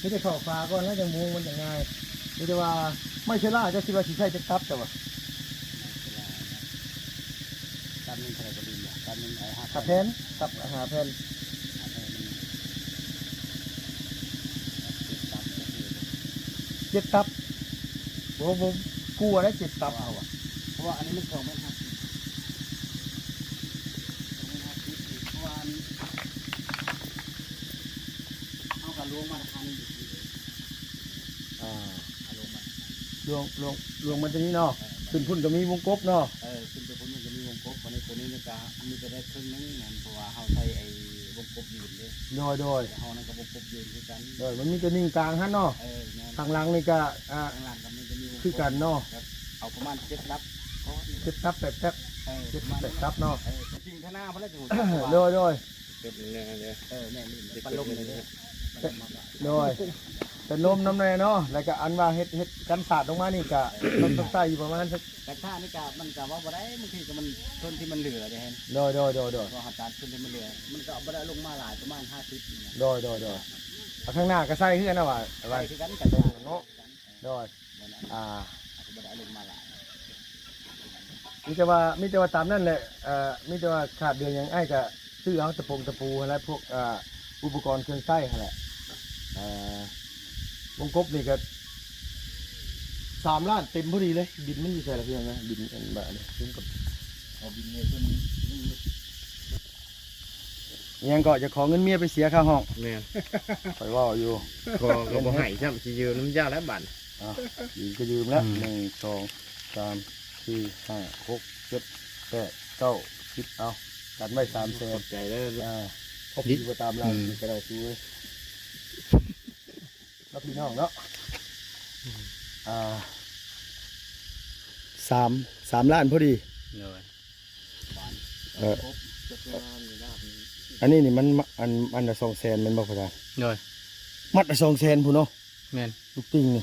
ມີແຕ່ເຂົ້າຝາກ່ອນແລ້ວຈັ່ງມຸງ ມັນຈັ່ງງ່າຍ. ມີແຕ່ວ່າໄມ້ເຊລາ ເຈົ້າຄິດວ່າຊິໃຊ້ຈັກຕັບເຈົ້າວ່າ? ຕັບໜຶ່ງເທົ່າໃດກໍລືມລະ ຕັບໜຶ່ງ ເອີ ຫ້າ ຫ້າແຜ່ນ ຕັບຫ້າແຜ່ນ ຫ້າແຜ່ນ ເຈັດຕັບ ໂອເຄ ເຈັດຕັບ ໂອ້ ບໍ່ ກວ່າໄດ້ເຈັດຕັບເຮົາອະ ເພາະວ່າອັນນີ້ມັນສອງແມັດຫ້າສິບ ສອງແມັດຫ້າສິບ ເພາະວ່າອັນ ເຮົາກໍລວງມາດຕະຖານນີ້ຢູ່ທີ່ເດີ ອ່າ ເຮົາລວງມາດຕະຖານ ລວງ ລວງ ລວງມາແຕ່ນີ້ເນາະ. ເອີ ຂຶ້ນພຸ້ນກໍມີວົງກົບເນາະ. ເອີ ຂຶ້ນໄປພຸ້ນມັນຈະມີວົງກົບ ອັນນີ້ ໂຕນີ້ນີ້ກະມີແຕ່ໄດ້ເຄິ່ງໜຶ່ງນັ້ນ ເພາະວ່າເຮົາໃຊ້ໄອ້ວົງກົບຢືນເດ້. ໂດຍ ໂດຍ ຫ້ອງນັ້ນກໍວົງກົບຢືນຄືກັນ. ໂດຍ ມັນມີແຕ່ໜິ່ງກາງຫັ້ນເນາະ. ເອີ ແມ່ນ ຂ້າງຫຼັງນີ້ກະ ອ່າ ຂ້າງຫຼັງກໍມັນຈະມີວົງກົບ ຄືກັນເນາະ ແບບເອົາປະມານເຈັດຕັບ ເຈັດຕັບ ແປດຕັບ ເອີ ເຈັດແປດຕັບເນາະ. ເອີ ຈິງທະນາພຸ້ນແຫຼະ ໂດຍ ໂດຍ ເປັນແນວເດີ ເອີ ແມ່ນ ເປັນລົມເລີຍເດ້ ໂດຍ ເປັນລົມນຳແດ່ເນາະ. ແລ້ວກໍອັນວ່າເຮັດ ເຮັດກັນສາດລົງມານີ້ກະ ຕ້ອງ ຕ້ອງໃສ່ຢູ່ປະມານ ກັນສາດນີ້ກະ ມັນກະເວົ້າບໍ່ໄດ້ ບາງທີກະມັນ ສ່ວນທີ່ມັນເຫຼືອເດ້. ໂດຍ ໂດຍ ໂດຍ ໂດຍ ເພາະວ່າການ ສ່ວນທີ່ມັນເຫຼືອ ມັນກະບໍ່ໄດ້ລົງມາຫຼາຍ ປະມານຫ້າສິບນີ້ນະ. ໂດຍ ໂດຍ ໂດຍ ອ່າ ຂ້າງໜ້າກະໃສ່ຄືກັນນະວ່າ ໃສ່ຄືກັນ ກັນສາດເນາະ. ໂດຍ ອ່າ ເຮົາກໍບໍ່ໄດ້ເອົາລົງມາຫຼາຍ ມີແຕ່ວ່າ ມີແຕ່ວ່າຕາມນັ້ນແຫຼະ. ເອີ ມີແຕ່ວ່າຂາດເດືອນຫຍັງ ອ້າຍກະຊື້ເອົາຕະປົງຕະປູຫັ້ນແຫຼະ ພວກ ອ່າ ອຸປະກອນເຄື່ອງໃຊ້ຫັ້ນແຫຼະ. ເອີ ວົງກົບນີ້ກະສາມລ້ານເຕັມພໍດີເລີຍ. ບິນມັນຢູ່ໃສລະ ພີ່ນ້ອງເອີຍ? ບິນອັນບາດນີ້ ເອົາບິນໃຫ້ເພິ່ນ ອີ່ຫຍັງກໍຈະຂໍເງິນເມຍໄປເສຍຄ່າຫ້ອງ. ແມ່ນ ຂ້ອຍເວົ້າຢູ່ ກໍ ກໍບໍ່ໃຫ້ຊ້ຳ ຊິຢືມນຳເຈົ້າແລ້ວບາດ. ອ່າ ຢືມກໍຢືມແລ້ວ ອືມ ໜຶ່ງ ສອງ ສາມ ສີ່ ຫ້າ ຫົກ ເຈັດ ແປດ ເກົ້າ ສິບ ເອົາ ກັນໄວ້ສາມແສນ. ຂອບໃຈເດີ. ອ່າ ພໍດີບໍ່ຕາມຫຼັງ ອືມ ກໍໄດ້ ຊູເອີຍ ເນາະ ພີ່ນ້ອງເນາະ. ອ່າ ສາມ ສາມລ້ານພໍດີ. ໂດຍ ເອີ ອັນນີ້ນີ້ມັນ ອັນ ອັນລະສອງແສນແມ່ນບໍ່ພໍ່ທ່ານ? ໂດຍ ມັດລະສອງແສນພຸ້ນເນາະ. ແມ່ນ ລູກຕິ່ງນີ້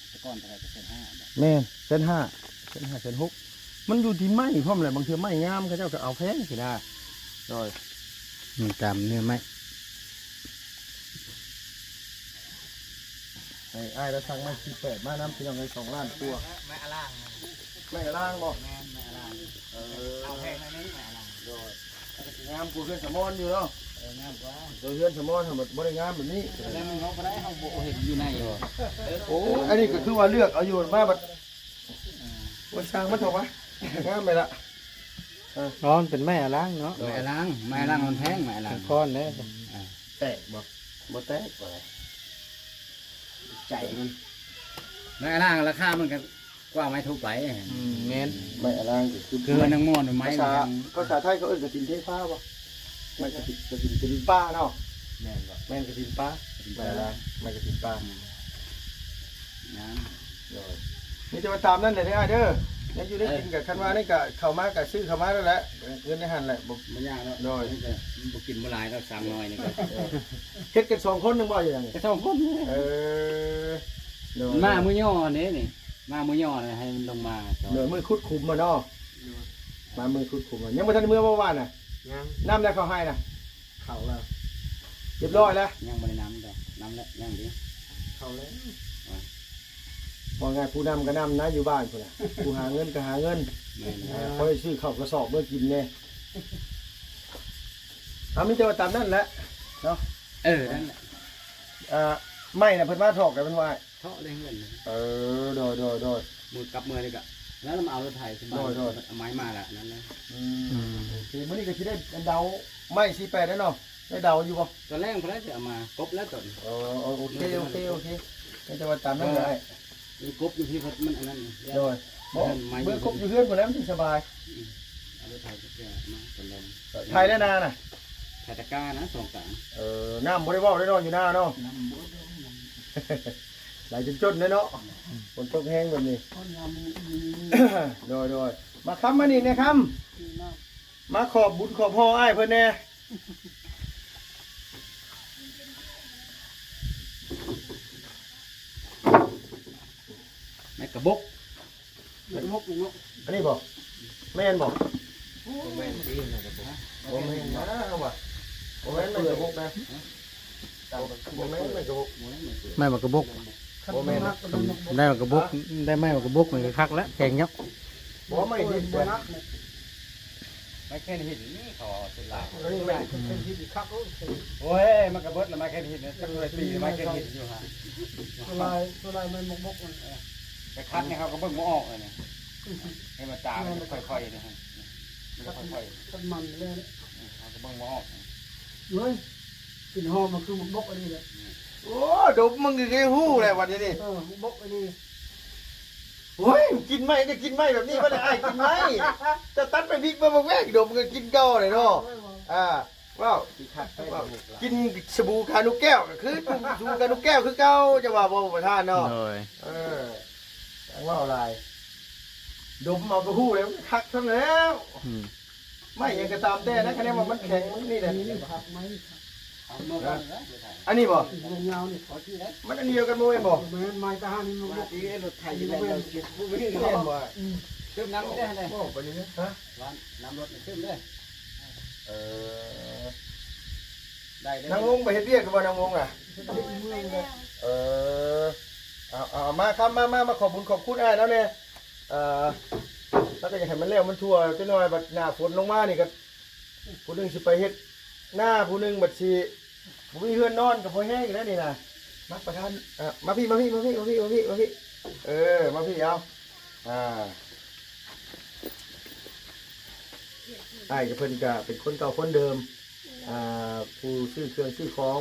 ແຕ່ກ່ອນເທົ່າໃດກໍແສນຫ້າບໍ່? ແມ່ນ ແສນຫ້າ ແສນຫ້າ ແສນຫົກ ມັນຢູ່ທີ່ໄມ້ພ້ອມແຫຼະ. ບາງເທື່ອໄມ້ງາມ ເຂົາເຈົ້າກໍເອົາແພງຊີ້ນະ. ໂດຍ ມັນຕາມເນື້ອໄມ້. ໃຫ້ອ້າຍລາວສັ່ງໄມ້ສີ່ແປດມານຳ ພີ່ນ້ອງເອີຍ ສອງລ້ານກວ່າ. ໄມ້ອະລາງ ໄມ້ອະລາງບໍ່? ແມ່ນ ໄມ້ອະລາງ. ເອີ ເອົາແພງໜ້ອຍໜຶ່ງ ໄມ້ອະລາງ. ໂດຍ ກໍຊິງາມກວ່າເຮືອນສະໝອນຢູ່ເນາະ. ເອີ ງາມກວ່າ ໂຕເຮືອນສະໝອນຫັ້ນບໍ່ໄດ້ງາມແບບນີ້. ແລ້ວມັນເວົ້າບໍ່ໄດ້ ເຮົາບໍ່ເຫັນຢູ່ໃນ. ໂອ້ ອັນນີ້ກໍຄືວ່າເລືອກເອົາຢູ່ມາບັດ ເອີ ໂອ້ຍ ຊ່າງມັນເຖາະວະ ງາມໄປລະ. ເອີ ອໍ ມັນເປັນໄມ້ອະລາງເນາະ. ໄມ້ອະລາງ ໄມ້ອະລາງມັນແພງ ໄມ້ອະລາງ ມັນກ້ອນເດ້. ອ່າ ແຕກບໍ່? ບໍ່ແຕກ ບໍ່ໄດ້ ໃຈມັນ ໄມ້ອະລາງລາຄາມັນກໍ ກວ່າໄມ້ທົ່ວໄປ. ອືມ ແມ່ນ ໄມ້ອະລາງກໍຄື ຄືນາງມ່ອນໄມ້ ພາສາ ພາສາໄທເຂົາເອີ້ນກະຖິນເທພາບໍ່? ໄມ້ກະຖິນ ກະຖິນເປັນປ່າເນາະ. ແມ່ນບໍ່? ແມ່ນກະຖິນປ່າ ກະຖິນປ່າ ໄມ້ອະລາງ ໄມ້ກະຖິນປ່າ. ອືມ ງາມ. ໂດຍ ມີແຕ່ວ່າຕາມນັ້ນແຫຼະເດີອ້າຍເດີ ແນວຢູ່ແນວກິນກະ ເອີ ຄັນວ່ານີ້ກະເຂົ້າມາກະຊື້ເຂົ້າມາໂລດແຫຼະ ເງິນໃນຫັ້ນແຫຼະ ບໍ່ ບໍ່ຍາກເນາະ. ໂດຍ ນີ້ກະບໍ່ກິນບໍ່ຫຼາຍດອກ ສາມໜ່ວຍນີ້ກະ ເອີ ເຮັດກັນສອງຄົນໜຶ່ງບໍ່ ຢູ່ຫຍັງນີ້? ກະສອງຄົນ. ເອີ ໂດຍ ມາມື້ຍໍນີ້ນີ້. ມາມື້ຍໍ້ນະ ໃຫ້ມັນລົງມາຈອຍ ໂດຍ ມື້ຂຸດຂຸມມາເນາະ ໂດຍ ມາມື້ຂຸດຂຸມມາ ຍັງບໍ່ທັນໄດ້ເມືອບໍ່ວານນະ? ຍັງ ນ້ຳແລ້ວເຂົ້າໄຮ່ນະ? ເຂົ້າແລ້ວ ຮຽບຮ້ອຍແລ້ວ ຍັງບໍ່ໄດ້ນ້ຳດອກ ນ້ຳແລ້ວ ຍັງເດ ເຂົ້າແລ້ວ ວ່າ ວ່າງ່າຍຜູ້ນຳກໍນຳນະ ຢູ່ບ້ານພຸ້ນນະ ຜູ້ຫາເງິນກໍຫາເງິນ ແມ່ນ ເອີ ພໍໄດ້ຊື້ເຂົ້າກະສອບເມືອກິນແດ່ ເອົາ ມີແຕ່ວ່າຕາມນັ້ນແຫຼະເນາະ ເອີ ນັ້ນແຫຼະ ເອີ ໄມ້ນະ ເພິ່ນມາຖອກກັນແມ່ນບໍ່ອ້າຍ? ເທາະໃນເຮືອນ ເອີ ໂດຍ ໂດຍ ໂດຍ ມື້ກັບເມືອນີ້ກະ ແລ້ວມາເອົາລົດໄຖຂຶ້ນມາ ໂດຍ ໂດຍ ເອົາໄມ້ມາລະ ນັ້ນແຫຼະ ອືມ ອືມ ໂອເຄ ມື້ນີ້ກໍຊິໄດ້ອັນເດົາໄມ້ສີ່ແປດແລ້ວເນາະ ໄດ້ເດົາຢູ່ບໍ່? ຕອນແລງພຸ້ນແຫຼະ ຊິເອົາມາ ກົບແລ້ວຕອນ ເອີ ໂອເຄ ໂອເຄ ໂອເຄ ແຕ່ວ່າຕາມນັ້ນກໍໄດ້ ເອີ ກົບຢູ່ທີ່ເພິ່ນມັນອັນນັ້ນ ໂດຍ ບໍ່ ເບິ່ງກົບຢູ່ເຮືອນພຸ້ນແຫຼະ ມັນຊິສະບາຍ ອືມ ເອົາລົດໄຖໄປມາຕອນແລງ ໄຖແລ້ວນານະ? ໄຖຕະກ້ານະ ສອງກາງ ເອີ ນ້ຳບໍ່ໄດ້ເວົ້າເດ້ເນາະ ຢູ່ນາເນາະ ນ້ຳບໍ່ໄດ້ເວົ້າ ໄຫຼຈົນຈົນເດ້ເນາະ ອືມ ຝົນຕົກແຮງແບບນີ້ ໂດຍ ໂດຍ ມາຄຳ ມານີ້ແດ່ຄຳ ມາຂອບບຸນຂອບຫໍ່ອ້າຍເພິ່ນແດ່ ໄມ້ກະບົກ ໄມ້ກະບົກເນາະ ອັນນີ້ບໍ່? ແມ່ນບໍ່? ບໍ່ແມ່ນຕິ ໄມ້ກະບົກ ບໍ່ແມ່ນນະ ເຮົາວ່າ ບໍ່ແມ່ນໄມ້ກະບົກນະ ບໍ່ແມ່ນໄມ້ກະບົກ ໄມ້ບັກກະບົກ ບໍ່ແມ່ນນະ ໄດ້ບັກກະບົກ ໄດ້ໄມ້ບັກກະບົກນີ້ກໍຄັກແລ້ວ ແຂງເນາະ ບໍ່ ໄມ້ດິນບໍ່ ໄມ້ແຄນຫີນນີ້ເຂົາເອົາສ່ວນຫຼາຍ ໂອ້ຍ ມັນກະເບິດລະ ໄມ້ແຄນຫີນນີ້ ຈັກເທົ່າໃດປີ ໄມ້ແຄນຫີນຢູ່ຫາ ສ່ວນຫຼາຍ ສ່ວນຫຼາຍແມ່ນໝາກບົກ ເອີ ໄປຄັດນີ້ເຮົາກໍເບິ່ງບໍ່ອອກເລີຍນີ້ ເຫັນມັນຕາມັນຄ່ອຍໆນີ້ ມັນຄ່ອຍໆ ຄັດມັນແລ້ວ ເຮົາກໍເບິ່ງບໍ່ອອກ ເຮີ້ຍ ກິ່ນຫອມມັນຄືໝາກບົກອັນນີ້ແຫຼະ ໂອ້ ດົມມັນກໍຄືຮູ້ແຫຼະບັດນີ້ນີ້ ເອີ ໝາກບົກອັນນີ້ ໂອ້ຍ ກິນໄມ້ກໍກິນໄມ້ແບບນີ້ ບໍ່ໄດ້ອ້າຍກິນໄມ້ ຈະຕັດໄມ້ພິກມາບັກແວກ ດົມກໍກິນເກົ່າແຫຼະເນາະ ອ່າ ເວົ້າ ກິນສະບູຄານົກແກ້ວກໍຄື ສະບູຄານົກແກ້ວຄືເກົ່າ ຈະວ່າບໍ່ປະທານເນາະ ໂດຍ ເອີ ຈັ່ງເວົ້າຫຼາຍ ດົມເອົາກໍຮູ້ແລ້ວ ຄັກຊັ້ນແລ້ວ ອືມ ໄມ້ຫຍັງກໍຕາມແຕ່ນະ ຄະແນນວ່າມັນແຂງ ມັນນີ້ແຫຼະ ອັນນີ້ບໍ່? ມັນອັນດຽວກັນບໍ່ແມ່ນບໍ່? ແມ່ນ ໄມ້ທະຫານນີ້ມັນບໍ່ ມາທີ່ລົດໄຖແລ່ນລົດ ແມ່ນບໍ່? ອືມ ຕື່ມນ້ຳເດ້ ເວົ້າໄປເລື້ອຍໆ ຮະ ວ່ານ້ຳລົດຕື່ມເດ້ ເອີ ໄດ້ເລີຍ ນາງວົງໄປເຮັດວຽກກັນບໍ່ ນາງວົງນະ? ເອີ ເອົາ ເອົາ ເອົາ ມາຄຳ ມາ ມາ ມາຂອບບຸນຂອບຄຸນອ້າຍລາວແດ່ ເອີ ລາວກໍຢາກໃຫ້ມັນແລ້ວມັນທົ່ວ ຈັກໜ່ອຍບັດໜ້າຝົນລົງມານີ້ກໍ ຜູ້ໜຶ່ງຊິໄປເຮັດນາ ຜູ້ໜຶ່ງບັດຊິບໍ່ມີເຮືອນນອນ ກໍພໍແຮງຢູ່ແລ້ວນີ້ນະ ມາປະທານ ເອີ ມາພີ້ ມາພີ້ ມາພີ້ ມາພີ້ ມາພີ້ ເອີ ມາພີ້ ເອົາ ອ່າ ອ້າຍກັບເພິ່ນກໍເປັນຄົນເກົ່າຄົນເດີມ ອ່າ ຜູ້ຊື້ເຄື່ອງຊື້ຂອງ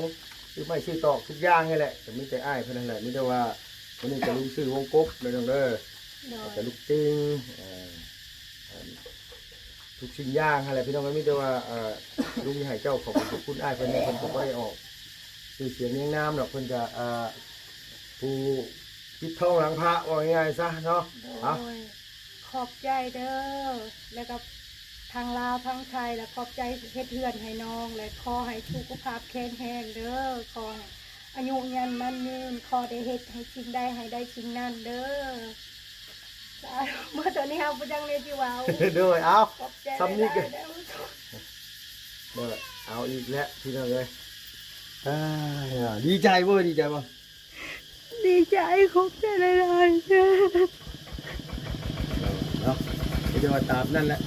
ຊື້ໄມ້ຊື້ຕອກທຸກຢ່າງນີ້ແຫຼະ ກໍມີແຕ່ອ້າຍເພິ່ນນັ້ນແຫຼະ ມີແຕ່ວ່າມື້ນີ້ກໍລຸງຊື້ວົງກົບເດີນ້ອງເດີ ໂດຍ ແລ້ວກໍລູກຕິ່ງ ເອີ ທຸກສິ່ງຢ່າງຫັ້ນແຫຼະພີ່ນ້ອງເອີຍ ມີແຕ່ວ່າ ເອີ ລຸງຢາກໃຫ້ເຈົ້າຂອບບຸນຂອບຄຸນອ້າຍເພິ່ນແດ່ ເພິ່ນກໍບໍ່ໄດ້ອອກຊື່ສຽງຮຽງນາມດອກ ເພິ່ນກໍ ເອີ ຜູ້ປິດທອງຫຼັງພະ ເວົ້າງ່າຍໆຊະເນາະ ໂດຍ ເອົາ ຂອບໃຈເດີ ແລ້ວກໍທາງລາວທາງໄທ ແລະ ຂອບໃຈເຮັດເຮືອນໃຫ້ນ້ອງ ແລະ ຂໍໃຫ້ສຸຂະພາບແຂງແຮງເດີ ຂໍໃຫ້ອາຍຸຍືນໝັ້ນຍືນ ຂໍໄດ້ເຮັດໃຫ້ສິ່ງໃດໃຫ້ໄດ້ສິ່ງນັ້ນເດີ. ສາທຸ ເມື່ອຕອນນີ້ເຮົາບໍ່ຈັກແນວຊິເວົ້າ ໂດຍ ເອົາ ຂອບໃຈ ສ່ຳນີ້ກໍ ຫຼາຍໆເດີ ໂດຍ ເອົາອີກແລ້ວພີ່ນ້ອງເອີຍ ອ່າ ດີໃຈບໍ່ ດີໃຈບໍ່? ດີໃຈ ຂອບໃຈຫຼາຍໆເດີ ເນາະ ມີແຕ່ວ່າຕາມນັ້ນແຫຼະ.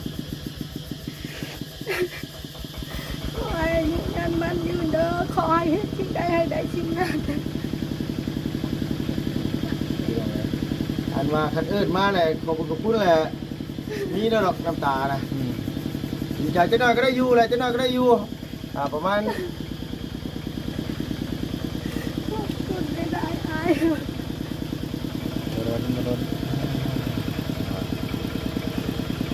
ຂໍໃຫ້ອາຍຸຍືນໝັ້ນຍືນເດີ ຂໍໃຫ້ເຮັດສິ່ງໃດໃຫ້ໄດ້ສິ່ງນັ້ນ. ອັນວ່າຄັນເອີ້ນມາແຫຼະ ຂອບຄຸນຂອບຄຸນແຫຼະ ມີແລ້ວດອກນ້ຳຕານະ ອືມ ດີໃຈ ຈັກໜ້ອຍກໍໄດ້ຢູ່ແຫຼະ ຈັກໜ້ອຍກໍໄດ້ຢູ່ ອ່າ ປະມານ ຂອບຄຸນຫຼາຍໆອ້າຍ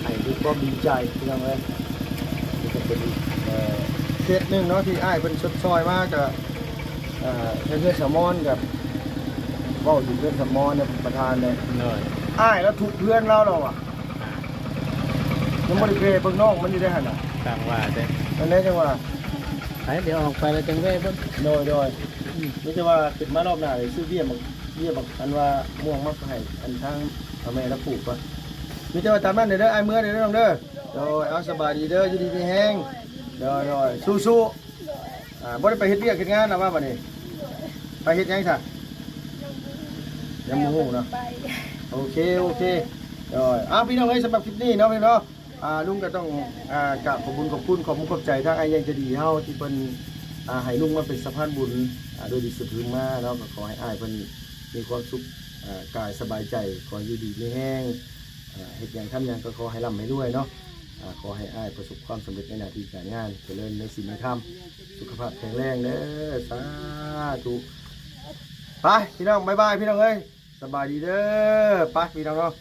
ໃຫ້ດ້ວຍຄວາມດີໃຈພີ່ນ້ອງເອີຍ ນີ້ກໍເປັນອີກ ເອີ ເຂດໜຶ່ງເນາະ ທີ່ອ້າຍເພິ່ນຊົດຊ່ອຍມາ ກໍ ເອີ ເຮືອນສາວມອນ ກໍເວົ້າເຖິງເຮືອນສາວມອນນະ ປະທານເດ້ ໂດຍ ອ້າຍລາວທຸບເຮືອນລາວແລ້ວວ່າ ຍັງບໍ່ໄດ້ແກ່ເບິ່ງນ້ອງມັນຢູ່ເດ້ຫັ້ນນະ ຈັ່ງວ່າເດ້ ນັ້ນແຫຼະ ຈັ່ງວ່າ ໄປ ດຽວອອກໄປແລ້ວຈັ່ງແວ່ເບິ່ງ ໂດຍ ໂດຍ ອືມ ມີແຕ່ວ່າຂຶ້ນມາລອບໜ້າ ໄດ້ຊື້ເບຍມາ ເຍບັກອັນວ່າມ່ວງມາໃຫ້ອັນທາງພໍ່ແມ່ລາວປູກກ່ອນ. ມີແຕ່ວ່າຕາມນັ້ນເດີ ອ້າຍເມືອເດີນ້ອງເດີ. ໂດຍ ເອົາ ສະບາຍດີເດີ ຢູ່ດີມີແຮງ. ໂດຍ ໂດຍ ສູ້ໆ. ອ່າ ບໍ່ໄດ້ໄປເຮັດວຽກເຮັດງານລະວ່າບັດນີ້? ໄປເຮັດຫຍັງຊະ? ຍັງບໍ່ຮູ້ເນາະ. ໂອເຄ ໂອເຄ. ໂດຍ ເອົາ ພີ່ນ້ອງເອີຍ ສຳລັບຄລິບນີ້ເນາະ ພີ່ນ້ອງເນາະ ອ່າ ລຸງກໍຕ້ອງ ອ່າ ກາບຂອບບຸນຂອບຄຸນ ຂອບມຸກຂອບໃຈທາງອ້າຍໃຫຍ່ໃຈດີເຮົາ ທີ່ເພິ່ນ ອ່າ ໃຫ້ລຸງມາເປັນສະພານບຸນ ອ່າ ໂດຍດີສຸດຫຶງມາເນາະ. ກໍຂໍໃຫ້ອ້າຍເພິ່ນມີຄວາມສຸກ ອ່າ ກາຍສະບາຍໃຈ, ຂໍຢູ່ດີມີແຮງ, ອ່າ ເຮັດຫຍັງທຳຫຍັງກໍຂໍໃຫ້ລ່ຳໃຫ້ລວຍເນາະ. ອ່າ ຂໍໃຫ້ອ້າຍປະສົບຄວາມສຳເລັດໃນໜ້າທີ່ການງານ, ຈະເລີນໃນສິນໃນທຳ, ສຸຂະພາບແຂງແຮງເດີ. ສາທຸ. ໄປ ພີ່ນ້ອງ ບາຍບາຍ ພີ່ນ້ອງເອີຍ. ສະບາຍດີເດີ. ໄປ ພີ່ນ້ອງເນາະ.